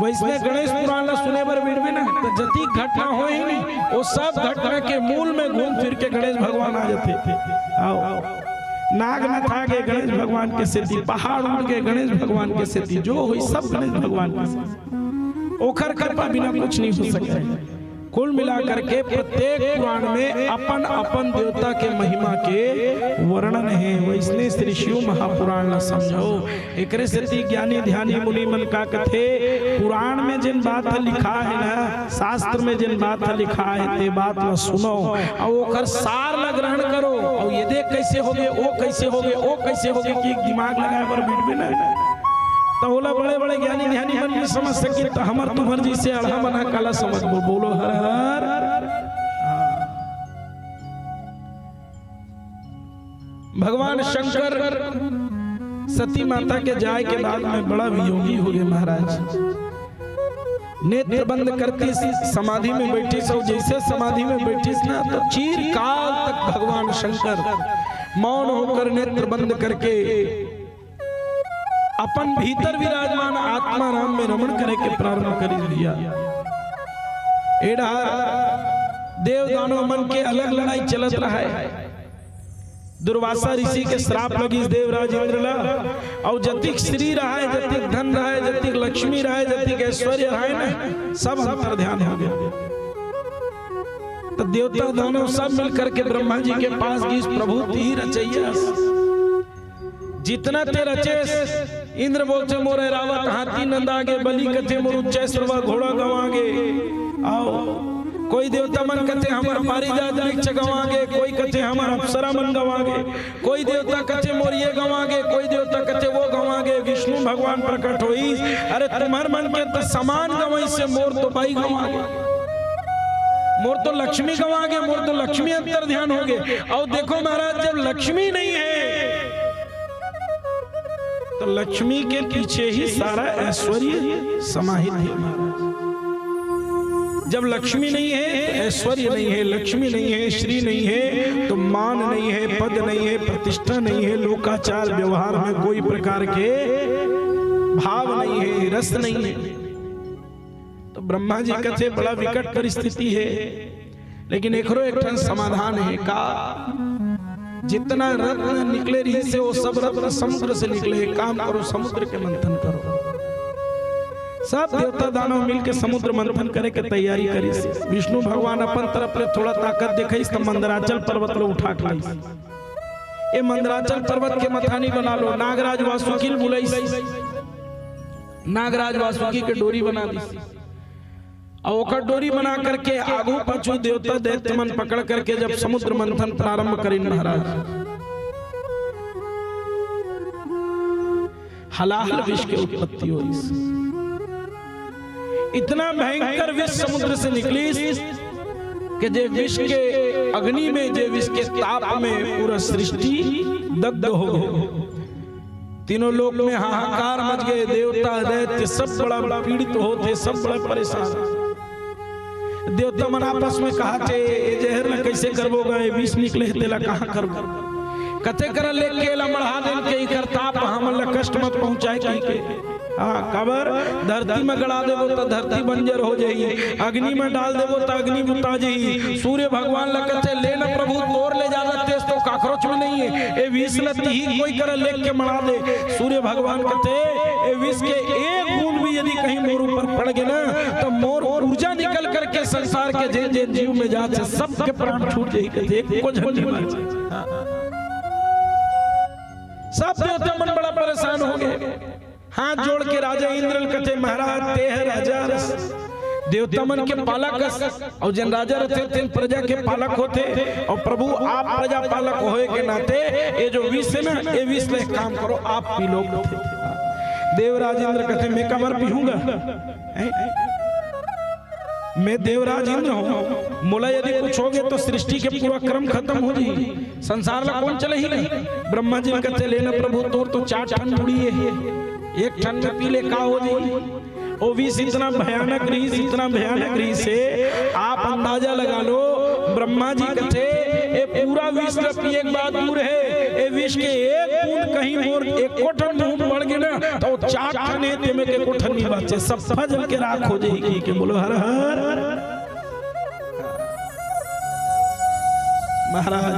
वइसने गणेश पुराण ला सुने बर बैठबे ना, त जतिक घटना होही नी, वो सब घटना के मूल में घूम फिर के गणेश भगवान आ जथे। आओ, नाग नथा गे गणेश भगवान के सेती, पहाड़ उड़ गे गणेश भगवान के सेती, जो होइस सब गणेश भगवान के सेती। ओखर कृपा बिना कुछ नइ हो सके। कुल मिला करके प्रत्येक पुराण में अपन अपन देवता के महिमा के वर्णन हे। वइसने श्री शिव महापुराण ला समझो। एकरे सेती ज्ञानी ध्यानी मुनि मन का कथे, पुराण में जेन बात ह लिखा हे ना, शास्त्र में जेन बात ह लिखा हे, ते बात ला सुनो, अउ ओकर सार ला ग्रहण करो। अउ ये देख कइसे होगे, वो कइसे होगे, वो कइसे होगे, कि दिमाग लगाए बर बैठबे ना, त ओला बड़े बड़े ज्ञानी ध्यानी मन नइ समझ सकिन, त हमर तुम्हर जइसे अड़हा मन ह काला समझबो। बोलो हर हर। भगवान शंकर सती माता के जाय के बाद में बड़ा वियोगी हो गे महाराज। नेत्र बंद करतिस, समाधि में बइठिस, अउ जइसे समाधि में बइठिस ना, तो चीरकाल तक भगवान शंकर मौन होकर, नेत्र बंद करके, अपन भीतर विराजमान आत्मा राम में रमण करे के प्रारंभ करिस भइया। ए डहर देव दानव मन के अलग लड़ाई चलत रहय। दुर्वासा ऋषि के श्राप लगिस देवराज इंद्र ला, अउ जतिक श्री रहय, जतिक धन रहय, जतिक लक्ष्मी रहय, जतिक ऐश्वर्य रहय ना, सब अंतर ध्यान हो गे। त देवता दानव सब मिल करके ब्रह्मा जी के पास गिस, "प्रभु, तिही रचइया अस। जितना तें रचेस।" इंद्र बोलथे, "मोर ऐरावत हाथी नंदा गे।" बलि कथे, "मोर उच्चैःश्रवा घोड़ा गंवा गे।" अउ कोई देवता मन कथे, "हमर पारिजात वृक्ष गंवा गे।" कोई कथे, "हमर अप्सरा मन गंवा गे।" कोई देवता कथे, "मोर ये गंवा गे।" कोई देवता कथे, "वो गंवा गे।" विष्णु भगवान प्रकट होइस, "अरे, तुम्हर मन के त समान गंवइसे, मोर तो बाई गंवा गे, मोर तो लक्ष्मी गंवा गे, मोर तो लक्ष्मी अंतर ध्यान हो गे।" अउ देखो महाराज, जब लक्ष्मी नहीं है, तो लक्ष्मी के पीछे ही सारा ऐश्वर्य समाहित है महाराज। जब लक्ष्मी नहीं है, तो ऐश्वर्य नहीं है, लक्ष्मी नहीं है, श्री नहीं है, तो मान नहीं है, पद नहीं है, प्रतिष्ठा नहीं है, लोकाचार व्यवहार में कोई प्रकार के भाव नहीं है, रस नहीं है। तो ब्रह्मा जी कथे, "बड़ा विकट परिस्थिति है, लेकिन एकरो एक ठन समाधान है।" "का?" "जितना रत्न निकले रहिसे, वो सब रत्न समुद्र से निकले। एक काम करो, समुद्र के मंथन करो।" सब देवता दानव मिलके समुद्र मंथन करे के तैयारी करिस। विष्णु भगवान अपन तरफ ले थोड़ा ताकत देखाइस, त मंदराचल पर्वत ल उठा के लाइस। "ये मंदराचल पर्वत के मथानी बना लो।" नागराज वासुकी ल बुलाइस, नागराज वासुकी के डोरी बना दिस। अउ ओकर डोरी बना करके आगू पाछू देवता दैत्य मन पकड़ करके जब समुद्र मंथन प्रारंभ करिन महाराज, हलाहल विष के उत्पत्ति होइस। इतना भयंकर विष समुद्र से निकलिस कि जे विष के अग्नि में, जे विष के ताप में पूरा सृष्टि दग्ध हो गई। तीनों लोक में हाहाकार मच गए, देवता दैत्य सब बड़ा पीड़ित होत हे, सब बड़ा परेशान। देवता मन आपस में कहत हे, "ए जहर ल कइसे करबो गा, ए विष निकले हे, तेला कहाँ करबो?" कथे, "करा लेके एला मढ़ा देन के, इकर ताप हमन ल कष्ट मत पहुँचाए," कहिके। हाँ, काबर? धरती में गड़ा देबो त धरती बंजर हो जाही, अग्नि में डाल देबो त अग्नि बुता जाही। सूर्य भगवान ल कथे, "ले न प्रभु, तोर ले जादा तेज तो काकरोच में नहीं है, ए विष ल तिही कोई करा लेके मढ़ा दे।" सूर्य भगवान कथे, "ए विष के एक बूंद भी यदि कहीं मोर ऊपर पड़ गे ना, त मोर ऊर्जा निकल करके संसार के जेन जेन जीव में जात हे, सबके प्राण छूट जाही," कथे, "एको झन नहीं बांचे।" सब देवता मन बड़ा परेशान हो गए। हाथ जोड़ के राजा इंद्र ल कथे, "महाराज, तें ह राजा रस, देवता मन के पालक अस, अउ जेन राजा रथे, तेन प्रजा के पालक होथे, अउ प्रभु, आप प्रजा पालक होए के नाते ये जो विष हे ना, ये विष ल एक काम करो, आप पी लो।" देवराज इंद्र कथे, "मैं काबर पीहूंगा? हैं? मैं देवराज इंद्र हूँ, मोला यदि कुछ हो गे तो सृष्टि के पूरा क्रम खत्म हो जाही, संसार ला कोन चलाही?" ब्रह्मा जी कथे, "ले न प्रभु, तोर तो चार ठन डोरी हे, एक ठन में पी ले, का हो जाही?" ओ विष इतना भयानक रहिस, इतना भयानक रहिस हे, आप अंदाजा लगा लो। ब्रह्मा जी कथे, "ए पूरा विष ला पिए के बाद दूर हे, ए विष के एक बूंद कहीं मोर एको ठन मुंह पड़ गे ना, त चार ठन हे, तेमे के एको ठन नहीं बांचे, सब फजल के राख हो जाही," कहिके। बोलो हर हर। महाराज,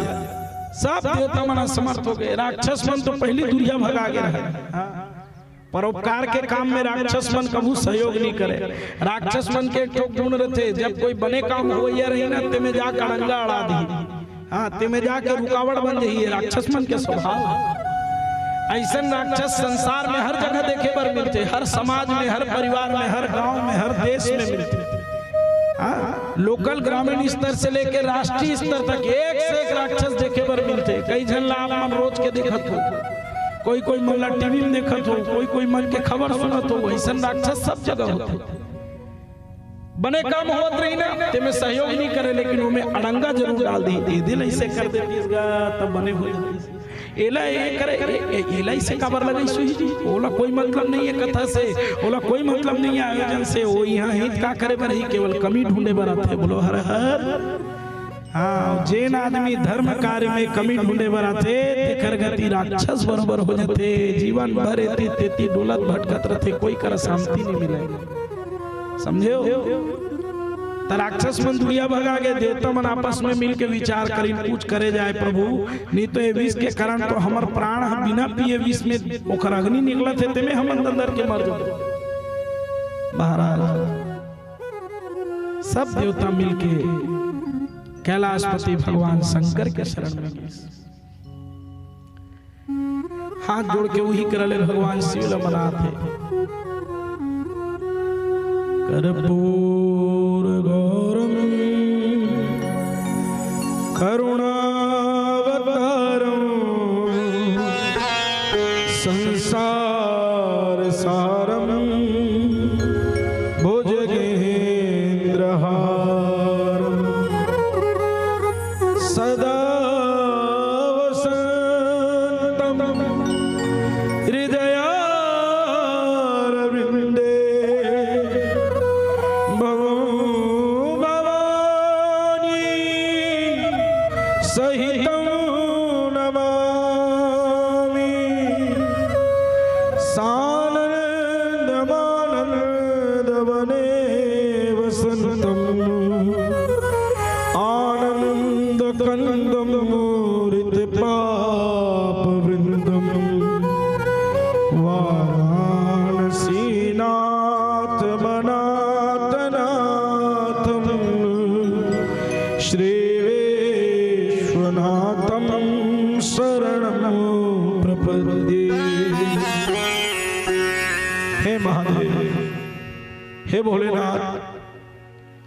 सब देवता मन असमर्थ हो गए, राक्षस मन तो पहिली दुरिहा भगा गे रहे। हाँ। परोपकार के काम में राक्षस मन कभू सहयोग नहीं करे। राक्षस मन के एक ठो गुण रथे, जब कोई बने काम होवइया रही ना, तेमे जाके अड़ंगा अड़ा दी। हाँ, तेमे जाके रुकावट बन जाही, ये राक्षस मन के स्वभाव। अइसन राक्षस संसार में हर जगह देखे बर मिलथे, हर समाज में, हर परिवार में, हर गांव में, हर देश में मिलथे। हाँ, लोकल ग्रामीण स्तर से लेके राष्ट्रीय स्तर तक एक से एक राक्षस देखे बर मिलथे। कई झन ला आप मन रोज के देखत हो, कोई कोई मन ला टीवी में देखत हो, कोई कोई मन के खबर सुनत हो, अइसन राक्षस सब जगह होथे। बने काम होवत रही ना, तेमे सहयोग नहीं करे, लेकिन ओमे अड़ंगा जरूर डाल दी। "ए दे ल अइसे कर देतिस गा, तब बने हो जातिस।" एला ए करे, ए, ए, एला इसे काबर लगइस होही जी? ओला कोई मतलब नहीं है कथा से, ओला कोई मतलब नहीं है आयोजन से। ओ इहाँ हित का करे बर ही, केवल कमी ढूंढे बर आथे। बोलो हर हर। हाँ, जेन आदमी धर्म कार्य में कमी ढूंढे बर आथे, तेकर गति राक्षस बरोबर हो जाथे। जीवन भर एती तेती डोलत भटकत रथे, कोई करा शांति नहीं मिले। समझे हो? त राक्षस मन दुरिहा भगा गे, देवता मन आपस में मिल के विचार करिन, कुछ करे जाए प्रभु, नहीं तो ये विष के कारण तो हमर प्राण ह बिना पिए विष में ओकर अग्नि निकलत हे, तेमे हमन दंदर के मर जाबो। महाराज, सब देवता मिल के कैलाशपति भगवान शंकर के शरण में गिस। हाथ जोड़ के उही करा ले भगवान शिव ल मनात हे। कर्पूर गौरम करुणावतारम संसार सारम भुजगेन्द्रहारम सदा वसन्तं हृदयारविन्दे भवं भवानी सहितं नमामि। सानन्दमानन्दवने वसन्तं आनन्दकन्दं मुरितपापवृन्दं वाराणसीनाथमनाथनाथं श्रीविश्वनाथं शरणं प्रपद्ये। हे महादेव, हे भोलेनाथ,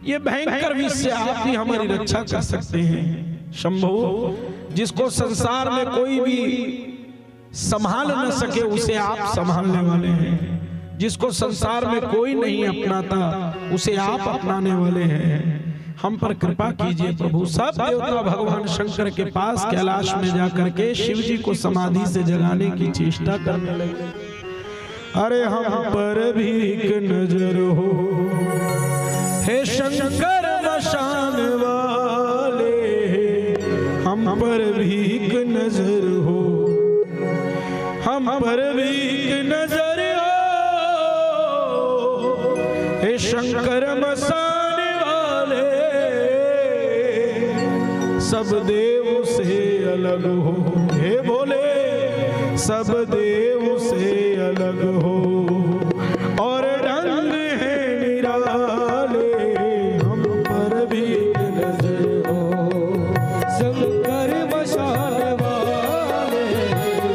ये भयंकर विष से आप ही हमारी रक्षा कर सकते हैं शंभो। जिसको संसार में कोई भी संभाल न सके, उसे आप संभालने वाले हैं। जिसको संसार में कोई नहीं अपनाता, उसे आप अपनाने वाले हैं। हम पर कृपा कीजिए प्रभु। सब देवता भगवान शंकर के पास कैलाश में जाकर के शिव जी को समाधि से जगाने की चेष्टा करने लगे। अरे हम पर भी एक नजर हो, हे शंकर मसान वाले, हम पर भी एक नजर हो, हम पर भी एक नजर हो, हे शंकर मसान वाले, सब देव से अलग हो। हे भोले, सब देव से अलग हो और ढंग है निराले, हम पर भी एक नजर हो। शंकर मसान वाले,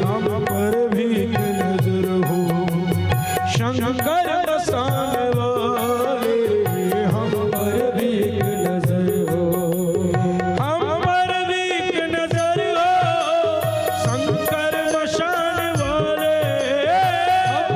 हम पर भी एक नजर हो। शंकर मसान वाले, हम पर भी एक नजर हो। हम पर भी एक नजर हो। शंकर मसान वाले, हम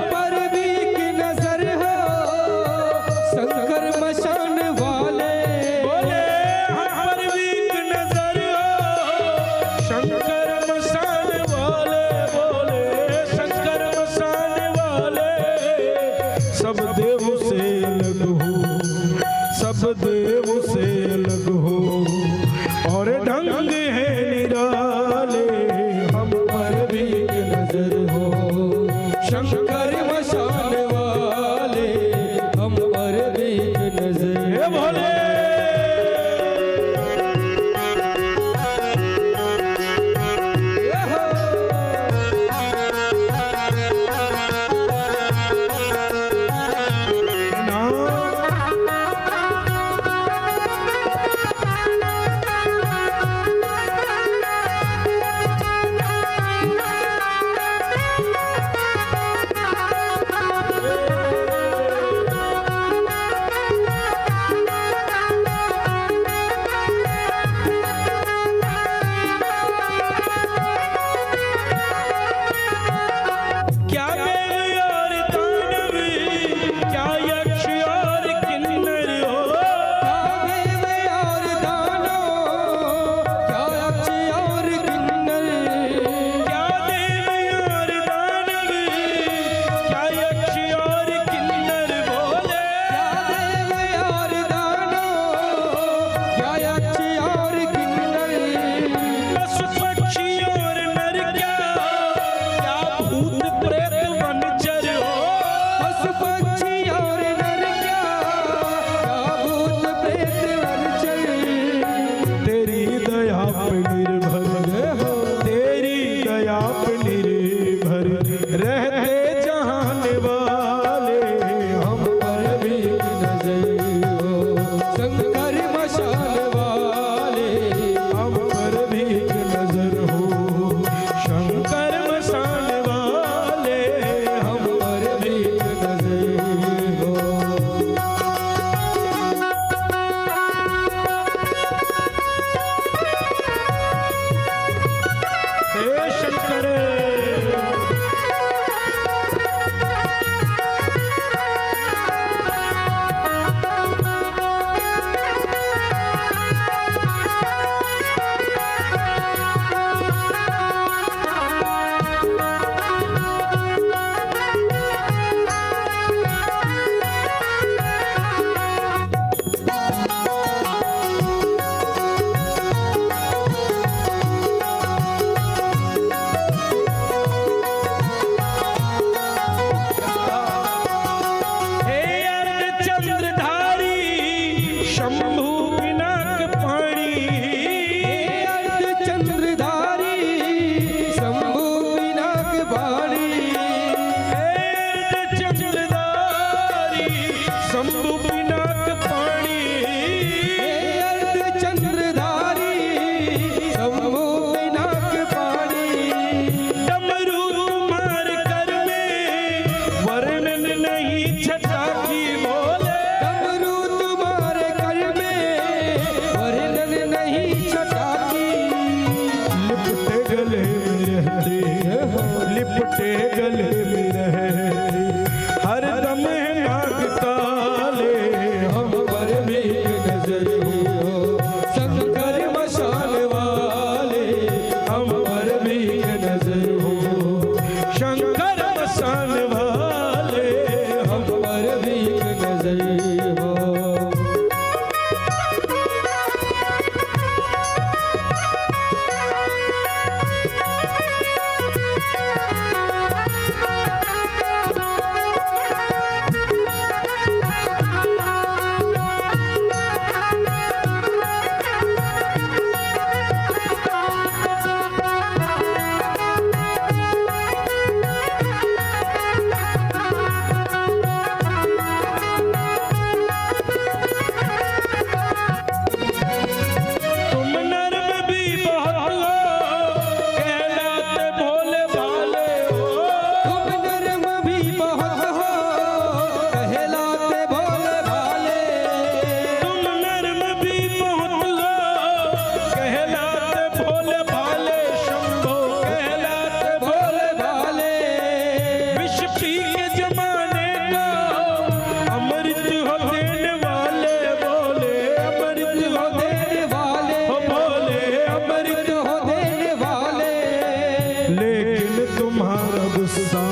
लेकिन तुम्हारा गुस्सा,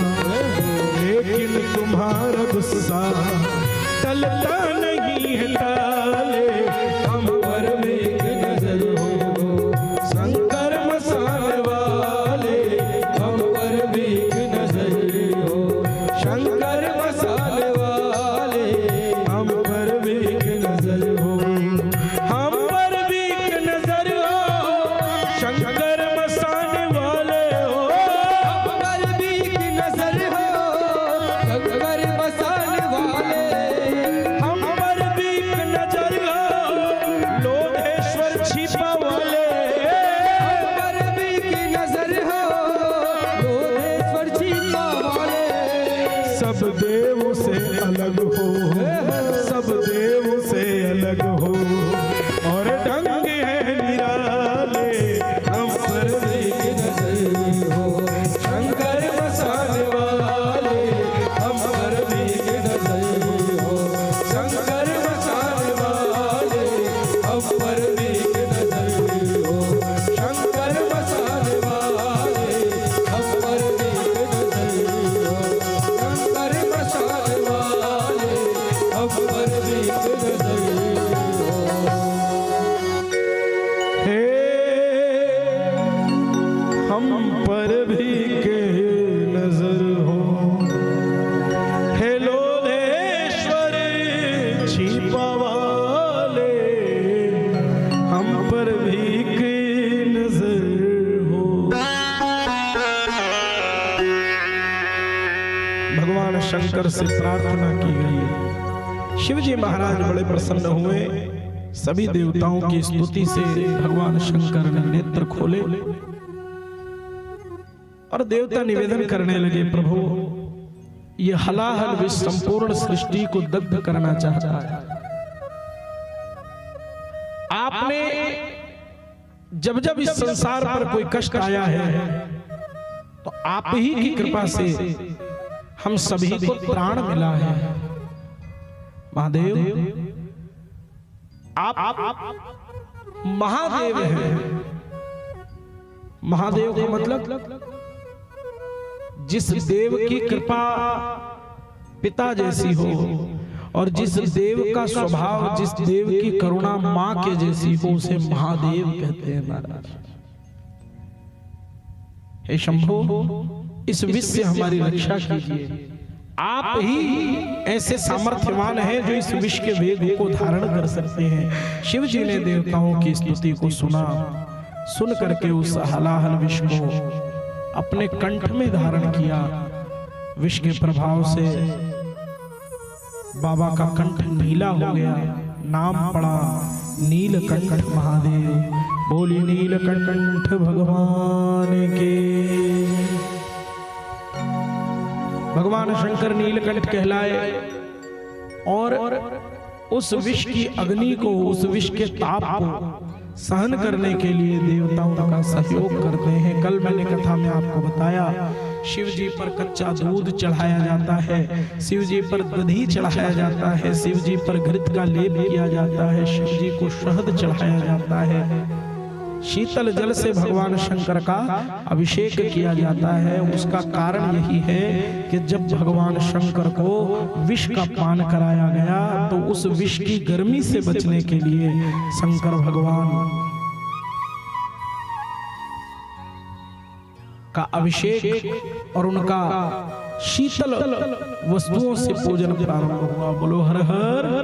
लेकिन तुम्हारा गुस्सा टलता नहीं है, टाले हम पर भी एक नजर हो। शंकर मसाले वाले, हम पर भी एक नजर हो। शंकर मसाले वाले, हम पर भी एक नजर हो। हम पर भी एक नजर हो। शंकर मसाले वाले हो। हम पर भी एक नजर हो। शंकर मसाले वाले, हम पर भी एक नजर हो। लोधेश्वर छिपा वाले, हम पर भी एक नजर हो। लोधेश्वर छिपा वाले, सब देव से अलग हो, सब देव से अलग हो, और ढंग है निराले। हम पर भी एक नजर हो, शंकर मसाले वाले, हम पर भी एक नजर हो। शंकर मसाले वाले, हम पर भी एक नजर हो। शंकर मसाले वाले, हम पर भी एक नजर हो। शंकर मसाले वाले, हम पर भी एक नजर हो। हे, हम पर भी एक नजर हो। हे लोधेश्वर छिपा वाले, हम पर भी एक नजर हो। भगवान शंकर से प्रार्थना की गई। शिव जी महाराज बड़े प्रसन्न हुए। सभी देवताओं की स्तुति से भगवान शंकर ने नेत्र खोले और देवता निवेदन करने लगे, प्रभु, ये हलाहल विष संपूर्ण सृष्टि को दग्ध करना चाहता है। आपने जब जब इस संसार पर कोई कष्ट आया है, तो आप ही की कृपा से हम सभी को त्राण मिला है। महादेव, आप महादेव हैं। महादेव का मतलब, जिस देव की कृपा पिता जैसी हो और जिस देव का स्वभाव, जिस देव की करुणा माँ के जैसी हो, उसे महादेव कहते हैं महाराज। हे शंभो, इस विष से हमारी रक्षा कीजिए। आप ही ऐसे सामर्थ्यवान हैं जो इस विष के वेग को धारण कर सकते हैं। शिव जी ने देवताओं की स्तुति को सुना, सुन करके उस हलाहल विष को अपने कंठ में धारण किया। विष के प्रभाव से बाबा का कंठ नीला हो गया, नाम पड़ा नीलकंठ महादेव। बोलिए नीलकंठ भगवान के। भगवान शंकर नीलकंठ कहलाए और उस विष की अग्नि को, उस विष के ताप को सहन करने के लिए देवताओं का सहयोग करते हैं। कल मैंने कथा में आपको बताया, शिव जी पर कच्चा दूध चढ़ाया जाता है, शिव जी पर दही चढ़ाया जाता है, शिव जी पर घृत का लेप किया जाता है, शिव जी को शहद चढ़ाया जाता है, शीतल जल से भगवान शंकर का अभिषेक किया जाता है। उसका कारण यही है कि जब भगवान शंकर को विष का पान कराया गया, तो उस विष की गर्मी से बचने के लिए शंकर भगवान का अभिषेक और उनका शीतल वस्तुओं से पूजन प्रारंभ हुआ। बोलो हर हर।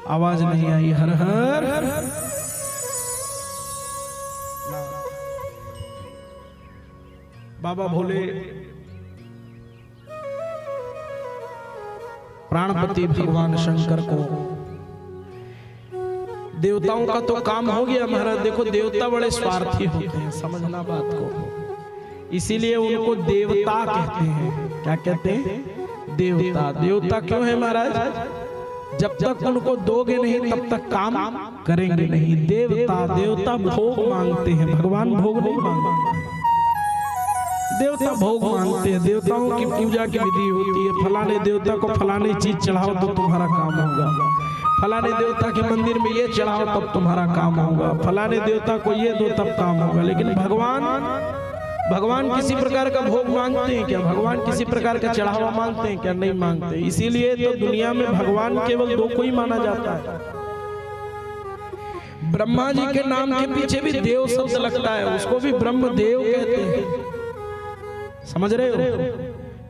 आवाज नहीं आई, हर हर। बाबा भोले प्राणपति भगवान शंकर को, देवताओं का तो काम हो गया महाराज। देखो, देवता बड़े स्वार्थी होते हैं, समझना बात को। इसीलिए उनको देवता कहते हैं। क्या कहते हैं? देवता। देवता क्यों है महाराज? जब तक उनको दोगे नहीं, तब तक काम करेंगे नहीं। देवता, देवता भोग मांगते हैं, भगवान भोग नहीं मांगते। देवता भोग मांगते हैं, देवताओं की पूजा की विधि होती है, फलाने देवता को फलानी चीज चढ़ाओ तो तुम्हारा काम होगा, फलाने देवता के मंदिर में ये चढ़ाओ तब तुम्हारा काम होगा, फलाने देवता को ये दो तब काम होगा। लेकिन भगवान भगवान किसी प्रकार का भोग मांगते हैं क्या? भगवान किसी प्रकार का चढ़ावा मांगते हैं क्या? नहीं मांगते। इसीलिए तो दुनिया में भगवान केवल दो को ही माना जाता है। ब्रह्मा जी के नाम के पीछे भी देव शब्द लगता है, उसको भी ब्रह्मदेव कहते हैं, समझ रहे हो?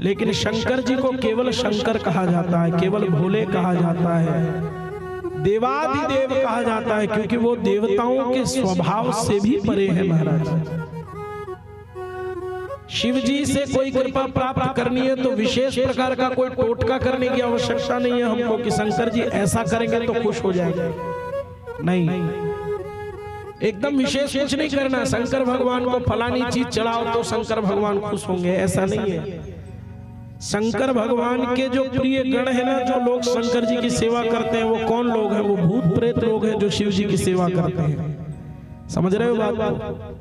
लेकिन शंकर जी को केवल शंकर कहा जाता है, केवल भोले कहा जाता है, देवादिदेव कहा जाता है, क्योंकि वो देवताओं के स्वभाव से भी परे हैं महाराज। शिव जी से कोई कृपा प्राप्त करनी है तो विशेष प्रकार का कोई टोटका करने की आवश्यकता नहीं है हमको कि शंकर जी ऐसा करेंगे तो खुश हो जाएंगे। नहीं, एकदम विशेष कुछ नहीं करना। शंकर भगवान को फलानी चीज चढ़ाओ तो शंकर भगवान खुश होंगे, ऐसा नहीं है। शंकर भगवान के जो प्रिय गण है ना, जो लोग शंकर जी की सेवा करते हैं, वो कौन लोग हैं? वो भूत प्रेत लोग हैं जो शिव जी की सेवा करते हैं। समझ रहे हो बात को?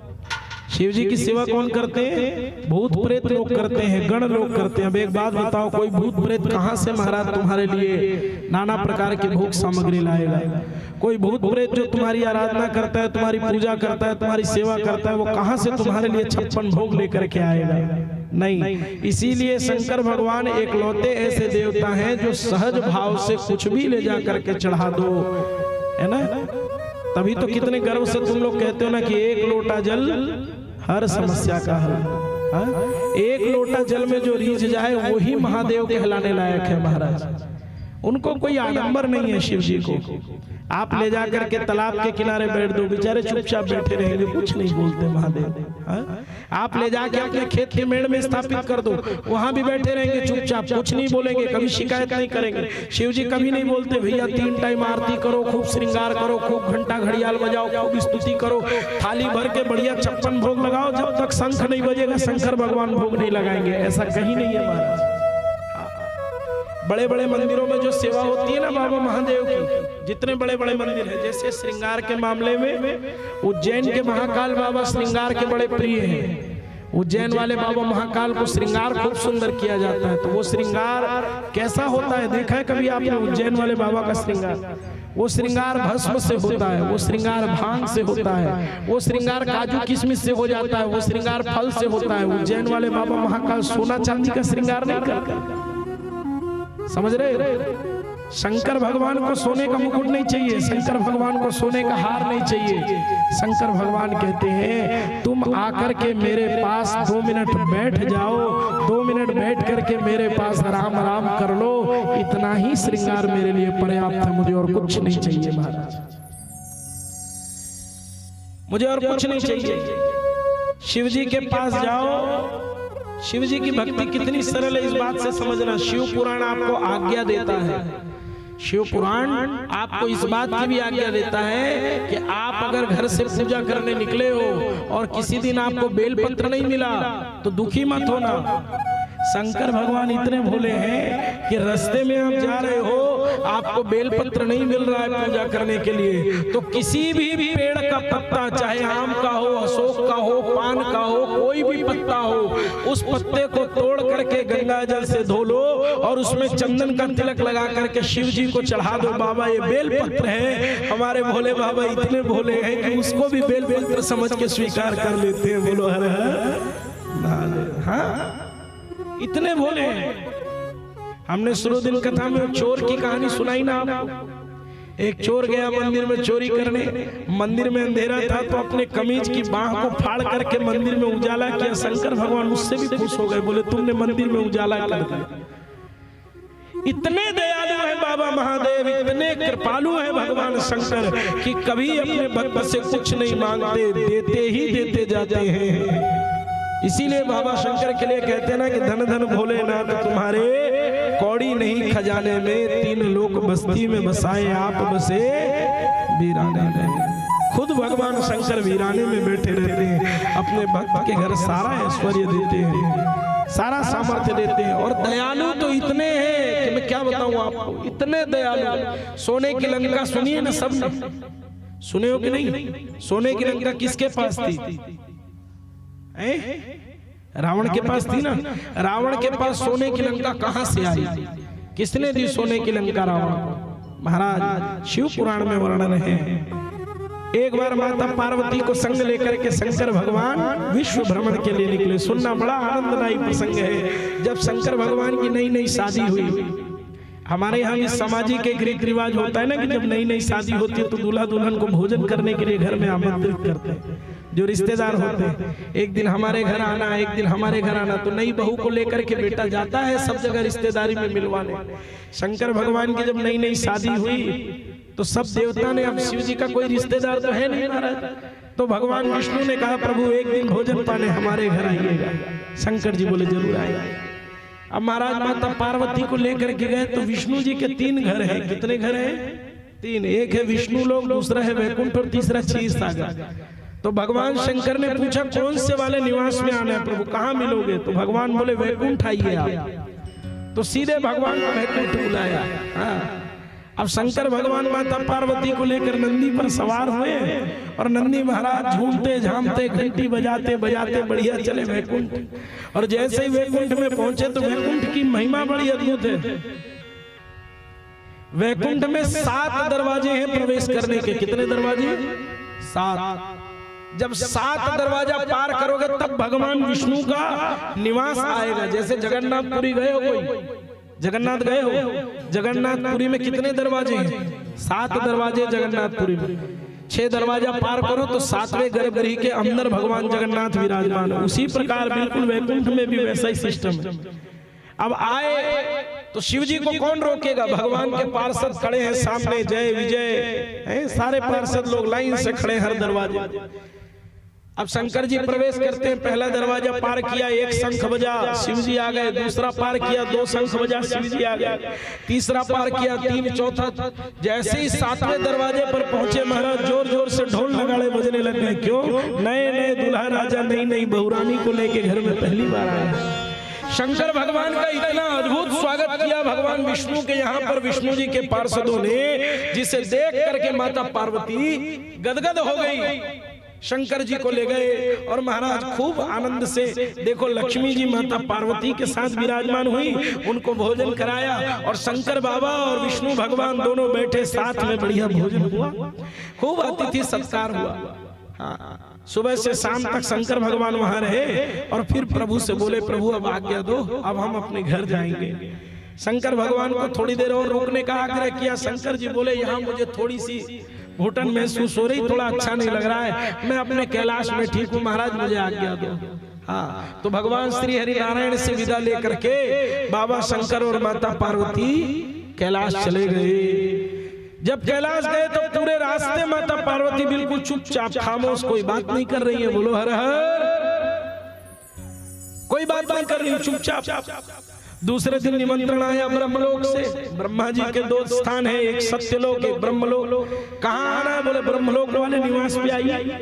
शिव जी की सेवा कौन करते हैं? भूत प्रेत लोग करते हैं, गण लोग करते हैं। अब एक बात बताओ, कोई भूत प्रेत कहाँ से महाराज तुम्हारे लिए नाना प्रकार की भोग सामग्री लाएगा? कोई भूत प्रेत जो तुम्हारी आराधना करता है, तुम्हारी पूजा करता है, तुम्हारी सेवा करता है, वो कहाँ से तुम्हारे लिए छप्पन भोग लेकर के आएगा? नहीं। इसीलिए शंकर भगवान एकलौते ऐसे देवता हैं जो सहज भाव से कुछ भी ले जा करके चढ़ा दो, है ना? तभी तो कितने गर्व से तुम लोग कहते हो ना कि एक लोटा जल हर समस्या का हल। हाँ? एक लोटा जल में जो रीझ जाए, वही महादेव कहलाने लायक है महाराज। उनको कोई आडंबर नहीं है शिव जी को। आप ले जा करके तालाब के किनारे बैठ दो, बेचारे चुपचाप बैठे रहेंगे, कुछ नहीं बोलते महादेव। हाँ? आप ले जाके अपने खेत के मेड़ में स्थापित कर दो, वहां भी बैठे रहेंगे चुपचाप, कुछ नहीं बोलेंगे, कभी शिकायत नहीं करेंगे। शिव जी कभी नहीं बोलते, "भैया, तीन टाइम आरती करो, खूब श्रृंगार करो, खूब घंटा घड़ियाल बजाओ, खूब स्तुति करो, थाली भर के बढ़िया छप्पन भोग लगाओ, जब तक शंख नहीं बजेगा शंकर भगवान भोग नहीं लगाएंगे।" ऐसा कहीं नहीं है महाराज। बड़े बड़े मंदिरों में जो सेवा होती है ना बाबा महादेव की, जितने बड़े बड़े मंदिर हैं, जैसे श्रृंगार के मामले में उज्जैन के महाकाल बाबा श्रृंगार के बड़े प्रिय हैं। उज्जैन वाले बाबा महाकाल को श्रृंगार खूब सुंदर किया जाता है। तो वो श्रृंगार कैसा होता है, देखा है कभी आपने उज्जैन वाले बाबा का श्रृंगार? वो श्रृंगार भस्म से होता है, वो श्रृंगार भांग से होता है, वो श्रृंगार काजू किशमिश से हो जाता है, वो श्रृंगार फल से होता है। उज्जैन वाले बाबा महाकाल सोना चांदी का श्रृंगार नहीं करते। समझ रहे हो? शंकर भगवान को सोने का मुकुट नहीं चाहिए, शंकर भगवान को सोने का हार नहीं चाहिए। शंकर भगवान कहते हैं, "तुम आकर के मेरे पास दो मिनट बैठ जाओ, दो मिनट बैठ करके मेरे पास राम राम कर लो, इतना ही श्रृंगार मेरे लिए पर्याप्त है, मुझे और कुछ नहीं चाहिए महाराज।" मुझे और कुछ नहीं चाहिए। शिव जी के पास जाओ। शिव जी की भक्ति कितनी सरल है, इस बात से समझना। शिव पुराण आपको आज्ञा देता है, शिव पुराण आपको इस बात की भी आज्ञा देता है कि आप अगर घर से पूजा करने निकले हो और किसी दिन आपको बेलपत्र नहीं मिला, तो दुखी मत होना। शंकर भगवान इतने भोले हैं कि रास्ते में आप जा रहे हो, आपको बेलपत्र नहीं मिल रहा है पूजा करने के लिए, तो किसी भी पेड़ का पत्ता, चाहे आम का हो, अशोक का हो, पान का हो, कोई भी पत्ता हो, उस पत्ते को तोड़ करके गंगा जल से धो लो और उसमें चंदन का तिलक लगा करके शिव जी को चढ़ा दो। "बाबा, ये बेलपत्र है, हमारे भोले बाबा इतने भोले हैं कि उसको भी बेलपत्र समझ के स्वीकार कर लेते हैं।" बोलो हर हर महादेव। हाँ, इतने भोले हैं। हमने शुरू दिन कथा में चोर की कहानी सुनाई ना आपको? एक चोर गया मंदिर में चोरी करने, मंदिर में अंधेरा था तो अपने कमीज की बाह को फाड़ करके मंदिर में उजाला किया। शंकर भगवान उससे भी खुश हो गए, बोले, "तुमने मंदिर में उजाला कर दिया।" इतने दयालु हैं बाबा महादेव, इतने कृपालु हैं भगवान शंकर कि कभी अपने भक्त से कुछ नहीं मांगते, देते ही देते जाते हैं। इसीलिए बाबा शंकर के लिए कहते हैं ना कि "धन धन भोलेनाथ तुम्हारे, कौड़ी नहीं खजाने में, तीन लोक बस्ती में बसाए आप बसे वीराने में।" खुद भगवान शंकर वीराने में बैठे रहते हैं, अपने भक्त के घर सारा ऐश्वर्य देते हैं, सारा सामर्थ्य देते हैं। और दयालु तो इतने हैं कि मैं क्या बताऊं आपको, इतने दयालु। सोने की लंका सुनिए ना सबने, सुने हो कि नहीं? सोने की लंका किसके पास थी? हैं? रावण के पास थी ना। रावण के पास सोने की लंका कहां से आई? किसने दी सोने की लंका रावण को? महाराज, शिव पुराण में वर्णन है। एक बार माता पार्वती को संग लेकर के शंकर भगवान विश्व भ्रमण के लिए निकले। सुनना, बड़ा आनंददायी प्रसंग है। जब शंकर भगवान की नई नई शादी हुई, हमारे यहाँ भी सामाजिक एक रीति रिवाज होता है ना, कि जब नई नई शादी होती है तो दूल्हा दुल्हन को भोजन करने के लिए घर में आमंत्रित करते हैं, जो रिश्तेदार होते हैं। एक दिन हमारे घर आना, एक दिन हमारे घर आना। तो नई बहू को लेकर के बेटा जाता है सब जगह रिश्तेदारी में मिलवाने। शंकर भगवान की जब नई नई शादी हुई तो सब देवता ने, अब शिव जी का कोई रिश्तेदार तो है नहीं महाराज, तो भगवान विष्णु ने कहा, प्रभु, एक दिन भोजन पाने हमारे घर आइएगा। शंकर जी बोले, जरूर आएंगे। अब महाराज माता पार्वती को लेकर के गए तो विष्णु जी के तीन घर हैं। कितने घर हैं? तीन। एक है विष्णु लोक, दूसरा है वैकुंठ और तीसरा क्षीर सागर। तो भगवान शंकर ने पूछा, कौन से वाले निवास में आना है प्रभु, कहाँ मिलोगे? तो भगवान बोले, वैकुंठ आइए आप। तो सीधे भगवान को वैकुंठ बुलाया। हाँ। अब शंकर भगवान माता पार्वती को लेकर नंदी पर सवार हुए और नंदी महाराज झूमते झामते, घंटी बजाते बजाते बढ़िया चले वैकुंठ। और जैसे ही वैकुंठ में पहुंचे तो वैकुंठ की महिमा बड़ी अद्भुत है। वैकुंठ में सात दरवाजे हैं प्रवेश करने के। कितने दरवाजे? सात। जब सात दरवाजा पार करोगे तब भगवान विष्णु का निवास आएगा। जैसे जगन्नाथपुरी गए हो कोई, जगन्नाथ गए हो? जगन्नाथपुरी में कितने दरवाजे हैं? सात दरवाजे जगन्नाथपुरी में। छह दरवाजा पार करो तो सातवें गर्भगृह के अंदर भगवान जगन्नाथ विराजमान है। उसी प्रकार बिल्कुल वैकुंठ में भी वैसा ही सिस्टम है। अब आए तो शिव जी को कौन रोकेगा? भगवान के पार्षद खड़े हैं सामने, जय विजय हैं, सारे पार्षद लोग लाइन से खड़े हैं हर दरवाजे। अब शंकर जी प्रवेश करते हैं, पहला दरवाजा पार किया, एक शंख बजा, शिव जी आ गए। दूसरा पार किया, दो शंख बजा, शिव जी आ गए। तीसरा पार किया, तीन, चौथा। जैसे ही सातवें दरवाजे पर पहुंचे महाराज, जोर जोर से ढोल नगाड़े बजने लग गए। क्यों? नए नए दूल्हा राजा, नई नई बहुरानी को लेके घर में पहली बार आए। शंकर भगवान का इतना अद्भुत स्वागत किया भगवान विष्णु के यहाँ पर विष्णु जी के पार्षदों ने, जिसे देख करके माता पार्वती गदगद हो गई। शंकर जी को ले गए और महाराज खूब आनंद से, देखो, लक्ष्मी जी माता पार्वती के साथ विराजमान हुई, उनको भोजन कराया और शंकर बाबा और विष्णु भगवान दोनों बैठे साथ में, बढ़िया भोजन हुआ, खूब अतिथि सत्कार हुआ। हाँ, सुबह से शाम तक शंकर भगवान वहां रहे और फिर प्रभु से बोले, प्रभु, अब आज्ञा दो, अब हम अपने घर जाएंगे। शंकर भगवान को थोड़ी देर और रुकने का आग्रह किया। शंकर जी बोले, यहाँ मुझे थोड़ी सी घुटन महसूस हो रही, थोड़ा अच्छा नहीं लग रहा है, मैं अपने कैलाश में ठीक हूँ महाराज, मुझे आज्ञा दो। हाँ, तो भगवान श्री हरि नारायण से विदा लेकर के बाबा शंकर और माता पार्वती कैलाश चले गए। जब कैलाश गए तो पूरे रास्ते माता पार्वती बिल्कुल चुपचाप, खामोश, कोई बात नहीं कर रही है। बोलो हर हर। कोई बात नहीं कर रही, चुपचाप। दूसरे दिन निमंत्रण आया ब्रह्मलोक से। ब्रह्मा जी के दो स्थान है, एक सत्यलोक, एक ब्रह्मलोक। कहाँ आना है? बोले, ब्रह्मलोक वाले निवास पे आइए।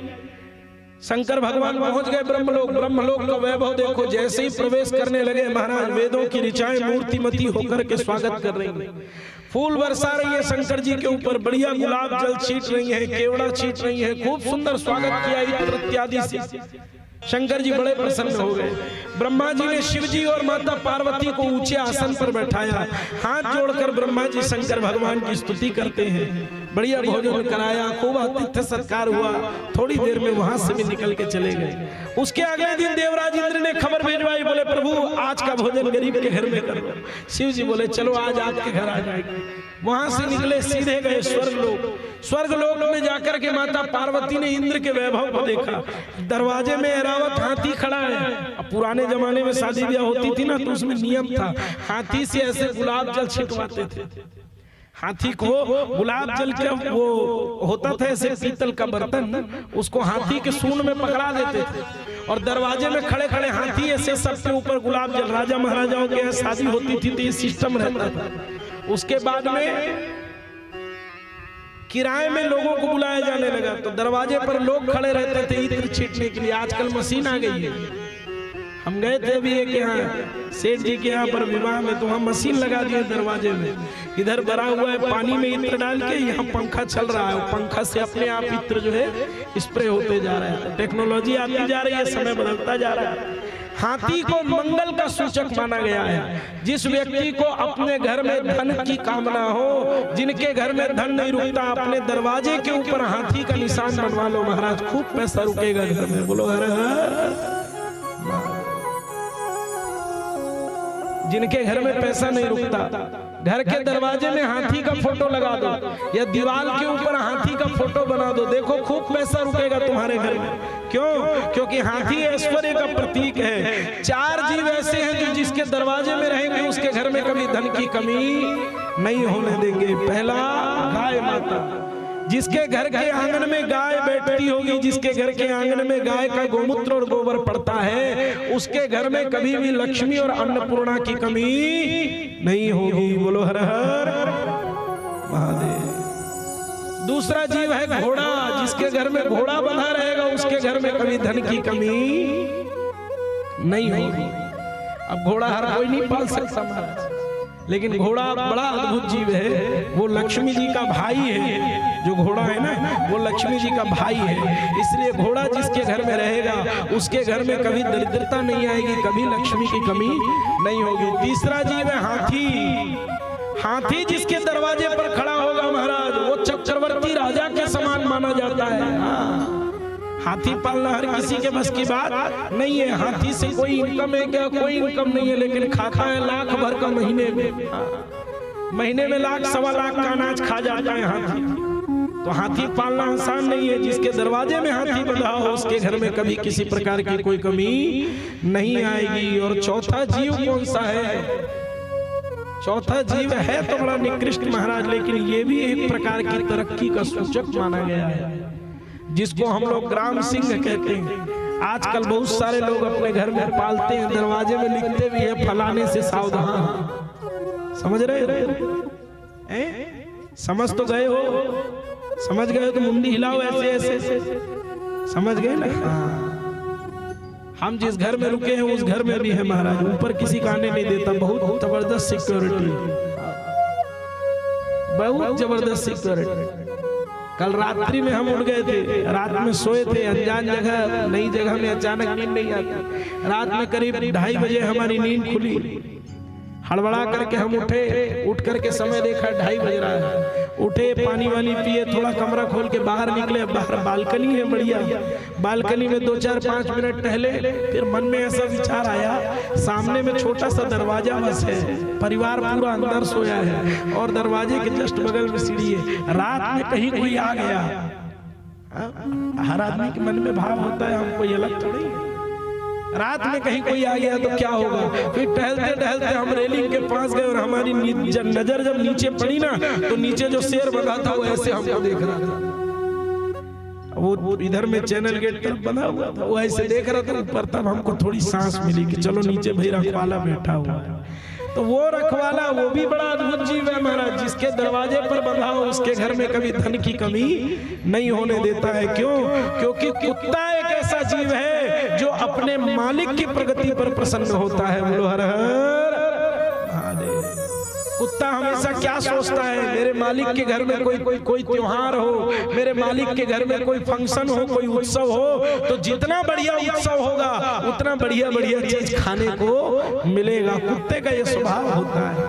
शंकर भगवान पहुंच गए ब्रह्मलोक। ब्रह्मलोक का वैभव देखो, जैसे ही प्रवेश करने लगे महाराज, वेदों की ऋचाएं मूर्तिमती होकर के स्वागत कर रही हैं, फूल बरसा रही है शंकर जी के ऊपर, बढ़िया गुलाब जल छीट रही है, केवड़ा छीट रही है, खूब सुंदर स्वागत किया इत्र इत्यादि से। शंकर जी बड़े प्रसन्न हो गए। ब्रह्मा जी ने शिव जी और माता पार्वती को ऊंचे आसन पर बैठाया, हाथ जोड़कर ब्रह्मा जी शंकर भगवान की स्तुति करते हैं। बढ़िया भोजन कराया, खूब आतिथ्य सत्कार हुआ। थोड़ी देर में वहां से भी निकल के चले गए। उसके अगले दिन देवराज इंद्र ने खबर भिजवाई, बोले, प्रभु, आज का भोजन गरीब के घर में करो। शिव जी बोले, चलो, आज आपके घर आ जाएंगे। वहां से निकले, सीधे गए स्वर्ग लोक। स्वर्ग लोक में जाकर के माता पार्वती ने इंद्र के वैभव को देखा। दरवाजे में ऐरावत हाथी खड़ा है। अब पुराने जमाने में शादी ब्याह होती थी ना, तो उसमें नियम था, हाथी से ऐसे गुलाब जल छिटवाते थे। हाथी को गुलाब जल का वो होता था ऐसे पीतल का बर्तन, उसको हाथी के सूंड में पकड़ा देते थे और दरवाजे में खड़े खड़े हाथी ऐसे सबके ऊपर गुलाब जल। राजा महाराजाओं के यहाँ शादी होती थी तो ये सिस्टम रहता था। उसके बाद में किराए में लोगों को बुलाया जाने लगा, तो दरवाजे पर लोग खड़े रहते थे इत्र छीटने के लिए। आजकल मशीन आ गई है। हम गए थे अभी एक यहाँ सेठ जी के यहाँ पर विवाह में, तो वहाँ मशीन लगा दिए दरवाजे में। इधर भरा हुआ है पानी में इत्र डाल के, यहाँ पंखा चल रहा है, पंखा से अपने आप इत्र जो है स्प्रे होते जा रहा है। टेक्नोलॉजी आती जा रही है, समय बदलता जा रहा है। हाथी को मंगल का सूचक माना गया है। जिस व्यक्ति को अपने घर में धन की कामना हो, जिनके घर में धन नहीं रुकता, अपने दरवाजे के ऊपर हाथी का निशान बनवा लो महाराज, खूब पैसा रुकेगा घर में। बोलो हर हर। जिनके घर में पैसा नहीं रुकता, घर के दरवाजे में हाथी का फोटो लगा दो या दीवार के ऊपर हाथी का फोटो बना दो, देखो खूब पैसा रुकेगा तुम्हारे घर में। क्यों? क्योंकि हाथी ऐश्वर्य का प्रतीक है। चार जीव ऐसे हैं जो जिसके दरवाजे में रहेंगे, उसके घर में कभी धन की कमी नहीं होने देंगे। पहला, गाय माता। जिसके घर के आंगन में गाय बैठती होगी, जिसके घर के आंगन में गाय का गोमूत्र और गोबर पड़ता है, उसके घर में कभी भी लक्ष्मी और अन्नपूर्णा की कमी नहीं होगी। बोलो हर हर महादेव। दूसरा जीव है घोड़ा। जिसके घर में घोड़ा बंधा रहेगा, उसके घर में कभी धन की कमी नहीं होगी। अब घोड़ा हर कोई नहीं पाल सकता महाराज, लेकिन घोड़ा बड़ा अद्भुत जीव है। वो लक्ष्मी जी का भाई है। जो घोड़ा है ना, वो लक्ष्मी जी का भाई है। इसलिए घोड़ा जिसके घर में रहेगा, उसके घर में कभी दरिद्रता नहीं आएगी, कभी लक्ष्मी की कमी नहीं होगी। तीसरा जीव है हाथी। हाथी जिसके दरवाजे पर खड़ा होगा महाराज, वो चक्रवर्ती राजा के समान माना जाता है। हाँ। हाथी पालना हर किसी के बस की बात नहीं है। हाथी से कोई इनकम है क्या? कोई इनकम नहीं है, लेकिन खाता है लाख भर का महीने में। हाँ। महीने में लाख सवा लाख का अनाज खा जाता है हाथी। तो हाथी पालना आसान नहीं है। जिसके दरवाजे में हाथी बंधा हो, उसके घर में कभी किसी प्रकार की कोई कमी नहीं आएगी। और चौथा जीव कौन सा है? चौथा जीव है तो बड़ा निकृष्ट महाराज, लेकिन ये भी एक प्रकार की तरक्की का सूचक माना गया है, जिसको हम लोग ग्राम सिंह कहते हैं। आजकल बहुत सारे लोग अपने घर में पालते हैं, दरवाजे में लिखते भी है, "फलाने से सावधान।" समझ रहे हो? हैं? समझ तो गए हो? समझ गए हो तो मुंडी हिलाओ ऐसे, ऐसे। समझ गए ना? हाँ। हम जिस घर में रुके हैं, उस घर में भी है महाराज, ऊपर किसी का आने नहीं देता। बहुत जबरदस्त सिक्योरिटी, बहुत जबरदस्त सिक्योरिटी। कल रात्रि में हम उठ गए थे, रात में सोए थे, अनजान जगह, नई जगह में अचानक नींद नहीं आती। रात में करीब ढाई बजे हमारी नींद खुली। हड़बड़ा करके हम उठे, उठ करके समय देखा, ढाई बज रहा है। उठे, पानी वानी पिए, थोड़ा कमरा खोल के बाहर निकले। बाहर बालकनी है बढ़िया, बालकनी में दो चार पाँच मिनट टहले। फिर मन में ऐसा विचार आया, सामने में छोटा सा दरवाजा बस है, परिवार पूरा अंदर सोया है और दरवाजे के जस्ट बगल में सीढ़ी है। रात में कहीं कोई आ गया। हाँ? हर आदमी के मन में भाव होता है, हम कोई अलग थोड़ी है। रात में कहीं कोई आ गया तो क्या होगा? फिर टहलते टहलते हम रेलिंग के पास गए और हमारी नी-, ज-, नजर जब नीचे पड़ी ना, तो नीचे जो शेर बंधा था, वो ऐसे हमको देख रहा था। वो इधर में चैनल गेट तरफ बंधा हुआ था, वो ऐसे देख रहा था ऊपर। तब हमको थोड़ी सांस मिली कि चलो नीचे भाई रखवाला बैठा हुआ है। तो वो रखवाला, वो भी बड़ा अद्भुत जीव है महाराज। जिसके दरवाजे पर बंधा हो, उसके घर में कभी धन की कमी नहीं होने देता है। क्यों? क्योंकि कुत्ता एक ऐसा जीव है जो अपने मालिक की प्रगति पर प्रसन्न होता है। बोलो हर हर महादेव। कुत्ता हमेशा क्या सोचता है? मेरे मालिक के घर में कोई, कोई, कोई त्योहार हो, मेरे मालिक के घर में कोई फंक्शन हो, कोई उत्सव हो, तो जितना बढ़िया उत्सव होगा, उतना बढ़िया बढ़िया चीज खाने को मिलेगा। कुत्ते का ये स्वभाव होता है।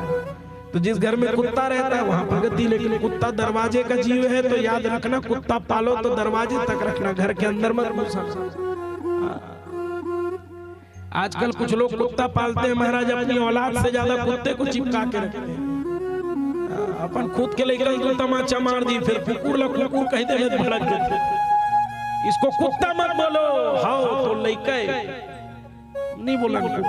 तो जिस घर में कुत्ता रहता है, वहां प्रगति। लेकिन कुत्ता दरवाजे का जीव है, तो याद रखना, कुत्ता पालो तो दरवाजे तक रखना, घर के अंदर मत घुसा। आजकल कुछ लोग कुत्ता पालते हैं महाराज, अपनी औलाद से ज्यादा कुत्ते को चिपका के रखते हैं। अपन खुद के लइका को तमाचा मार दी, फिर कुकुर ला कुकुर कह दे, भड़क देते। इसको कुत्ता मत बोलो, हाँ तो लइका है। नहीं बोला कुकुर।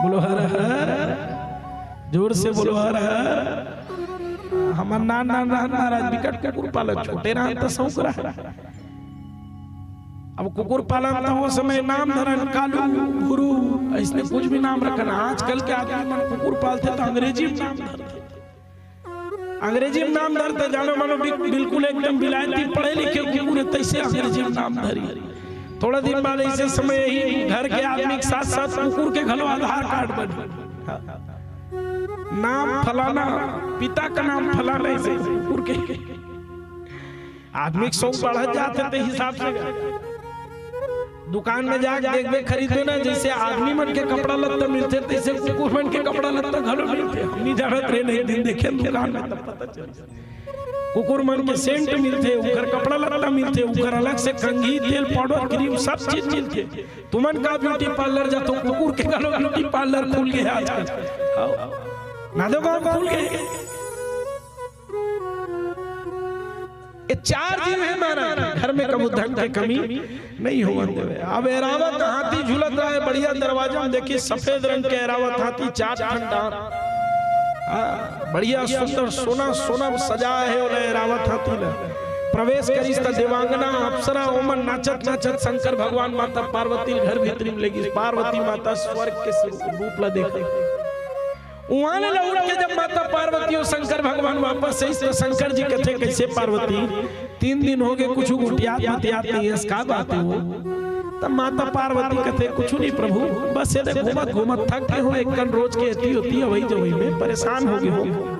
बोलो हर हर, जोर से बोलो हर हर। हमार नान नान रहन महाराज, बिकट कुकुर पालन, छोटे रहन तो शौक रहा। अब कुकुर पालन तो वो समय नाम धरन कालू, भुरू, ऐसने कुछ भी नाम रखन। आजकल के आदमी मन कुकुर पालते तो अंग्रेजी में नाम धरते। अंग्रेजी में नाम धरते, जानो मानो बिल-, बिल्कुल एकदम बिलायती पढ़े लिखे कुकुर है, तैसे अंग्रेजी में नाम धरी। थोड़ा दिन बाद ऐसे समय यही घर के आदमी के साथ साथ कुकुर के घलो आधार कार्ड बने। नाम फलाना, पिता का नाम फलाना, ऐसे कुकुर के। आदमी के शौक बढ़त जात हे ते हिसाब से। दुकान में जाके देखबे, खरीदबे ना, जइसे आदमी मन के कपड़ा लत्ता मिलथे, तइसे कुकुर मन के कपड़ा लत्ता घलो मिलथे। हमनी जानत रहे नहीं, एक दिन देखे दुकान में, तब पता चलिस। कुकुर मन के सेंट मिलथे, उंकर कपड़ा लत्ता मिलथे, उंकर अलग से कंघी, तेल, पाउडर, क्रीम, सब चीज मिलथे। तुमन का ब्यूटी पार्लर जाथो, कुकुर के घलो ब्यूटी पार्लर खुल गे आजकल। हाँ। नांदगांव खुल गे। ये चार जीव हे महाराज, घर में कभू धन के कमी नहीं होवन देवे। अब ऐरावत हाथी झूलत रहे, बढ़िया दरवाजा में देखिस, सफेद रंग के ऐरावत हाथी, चार ठन दांत। हाँ, बढ़िया सुंदर सोना, सोना सजाए हे ओला ऐरावत हाथी ला। प्रवेश करिस त देवांगना अप्सरा ओमन नाचत नाचत शंकर भगवान माता पार्वती ल घर भीतरी में लेगिस। पार्वती माता स्वर्ग के रूप ला देखत। उहाँ ले लौट के जब माता पार्वती अउ शंकर भगवान वापस आइस त शंकर जी कथे, "कइसे पार्वती, तीन दिन हो गे, कुछु गोठियात बतियात नहीं हस, का बात हे वो?" तब माता पार्वती कथे, "कुछु नहीं प्रभु, बस ये दे घूमत घूमत थक गे हों, एक कन रोज के एती ओती अवई जवई में परेशान हो गे हों।"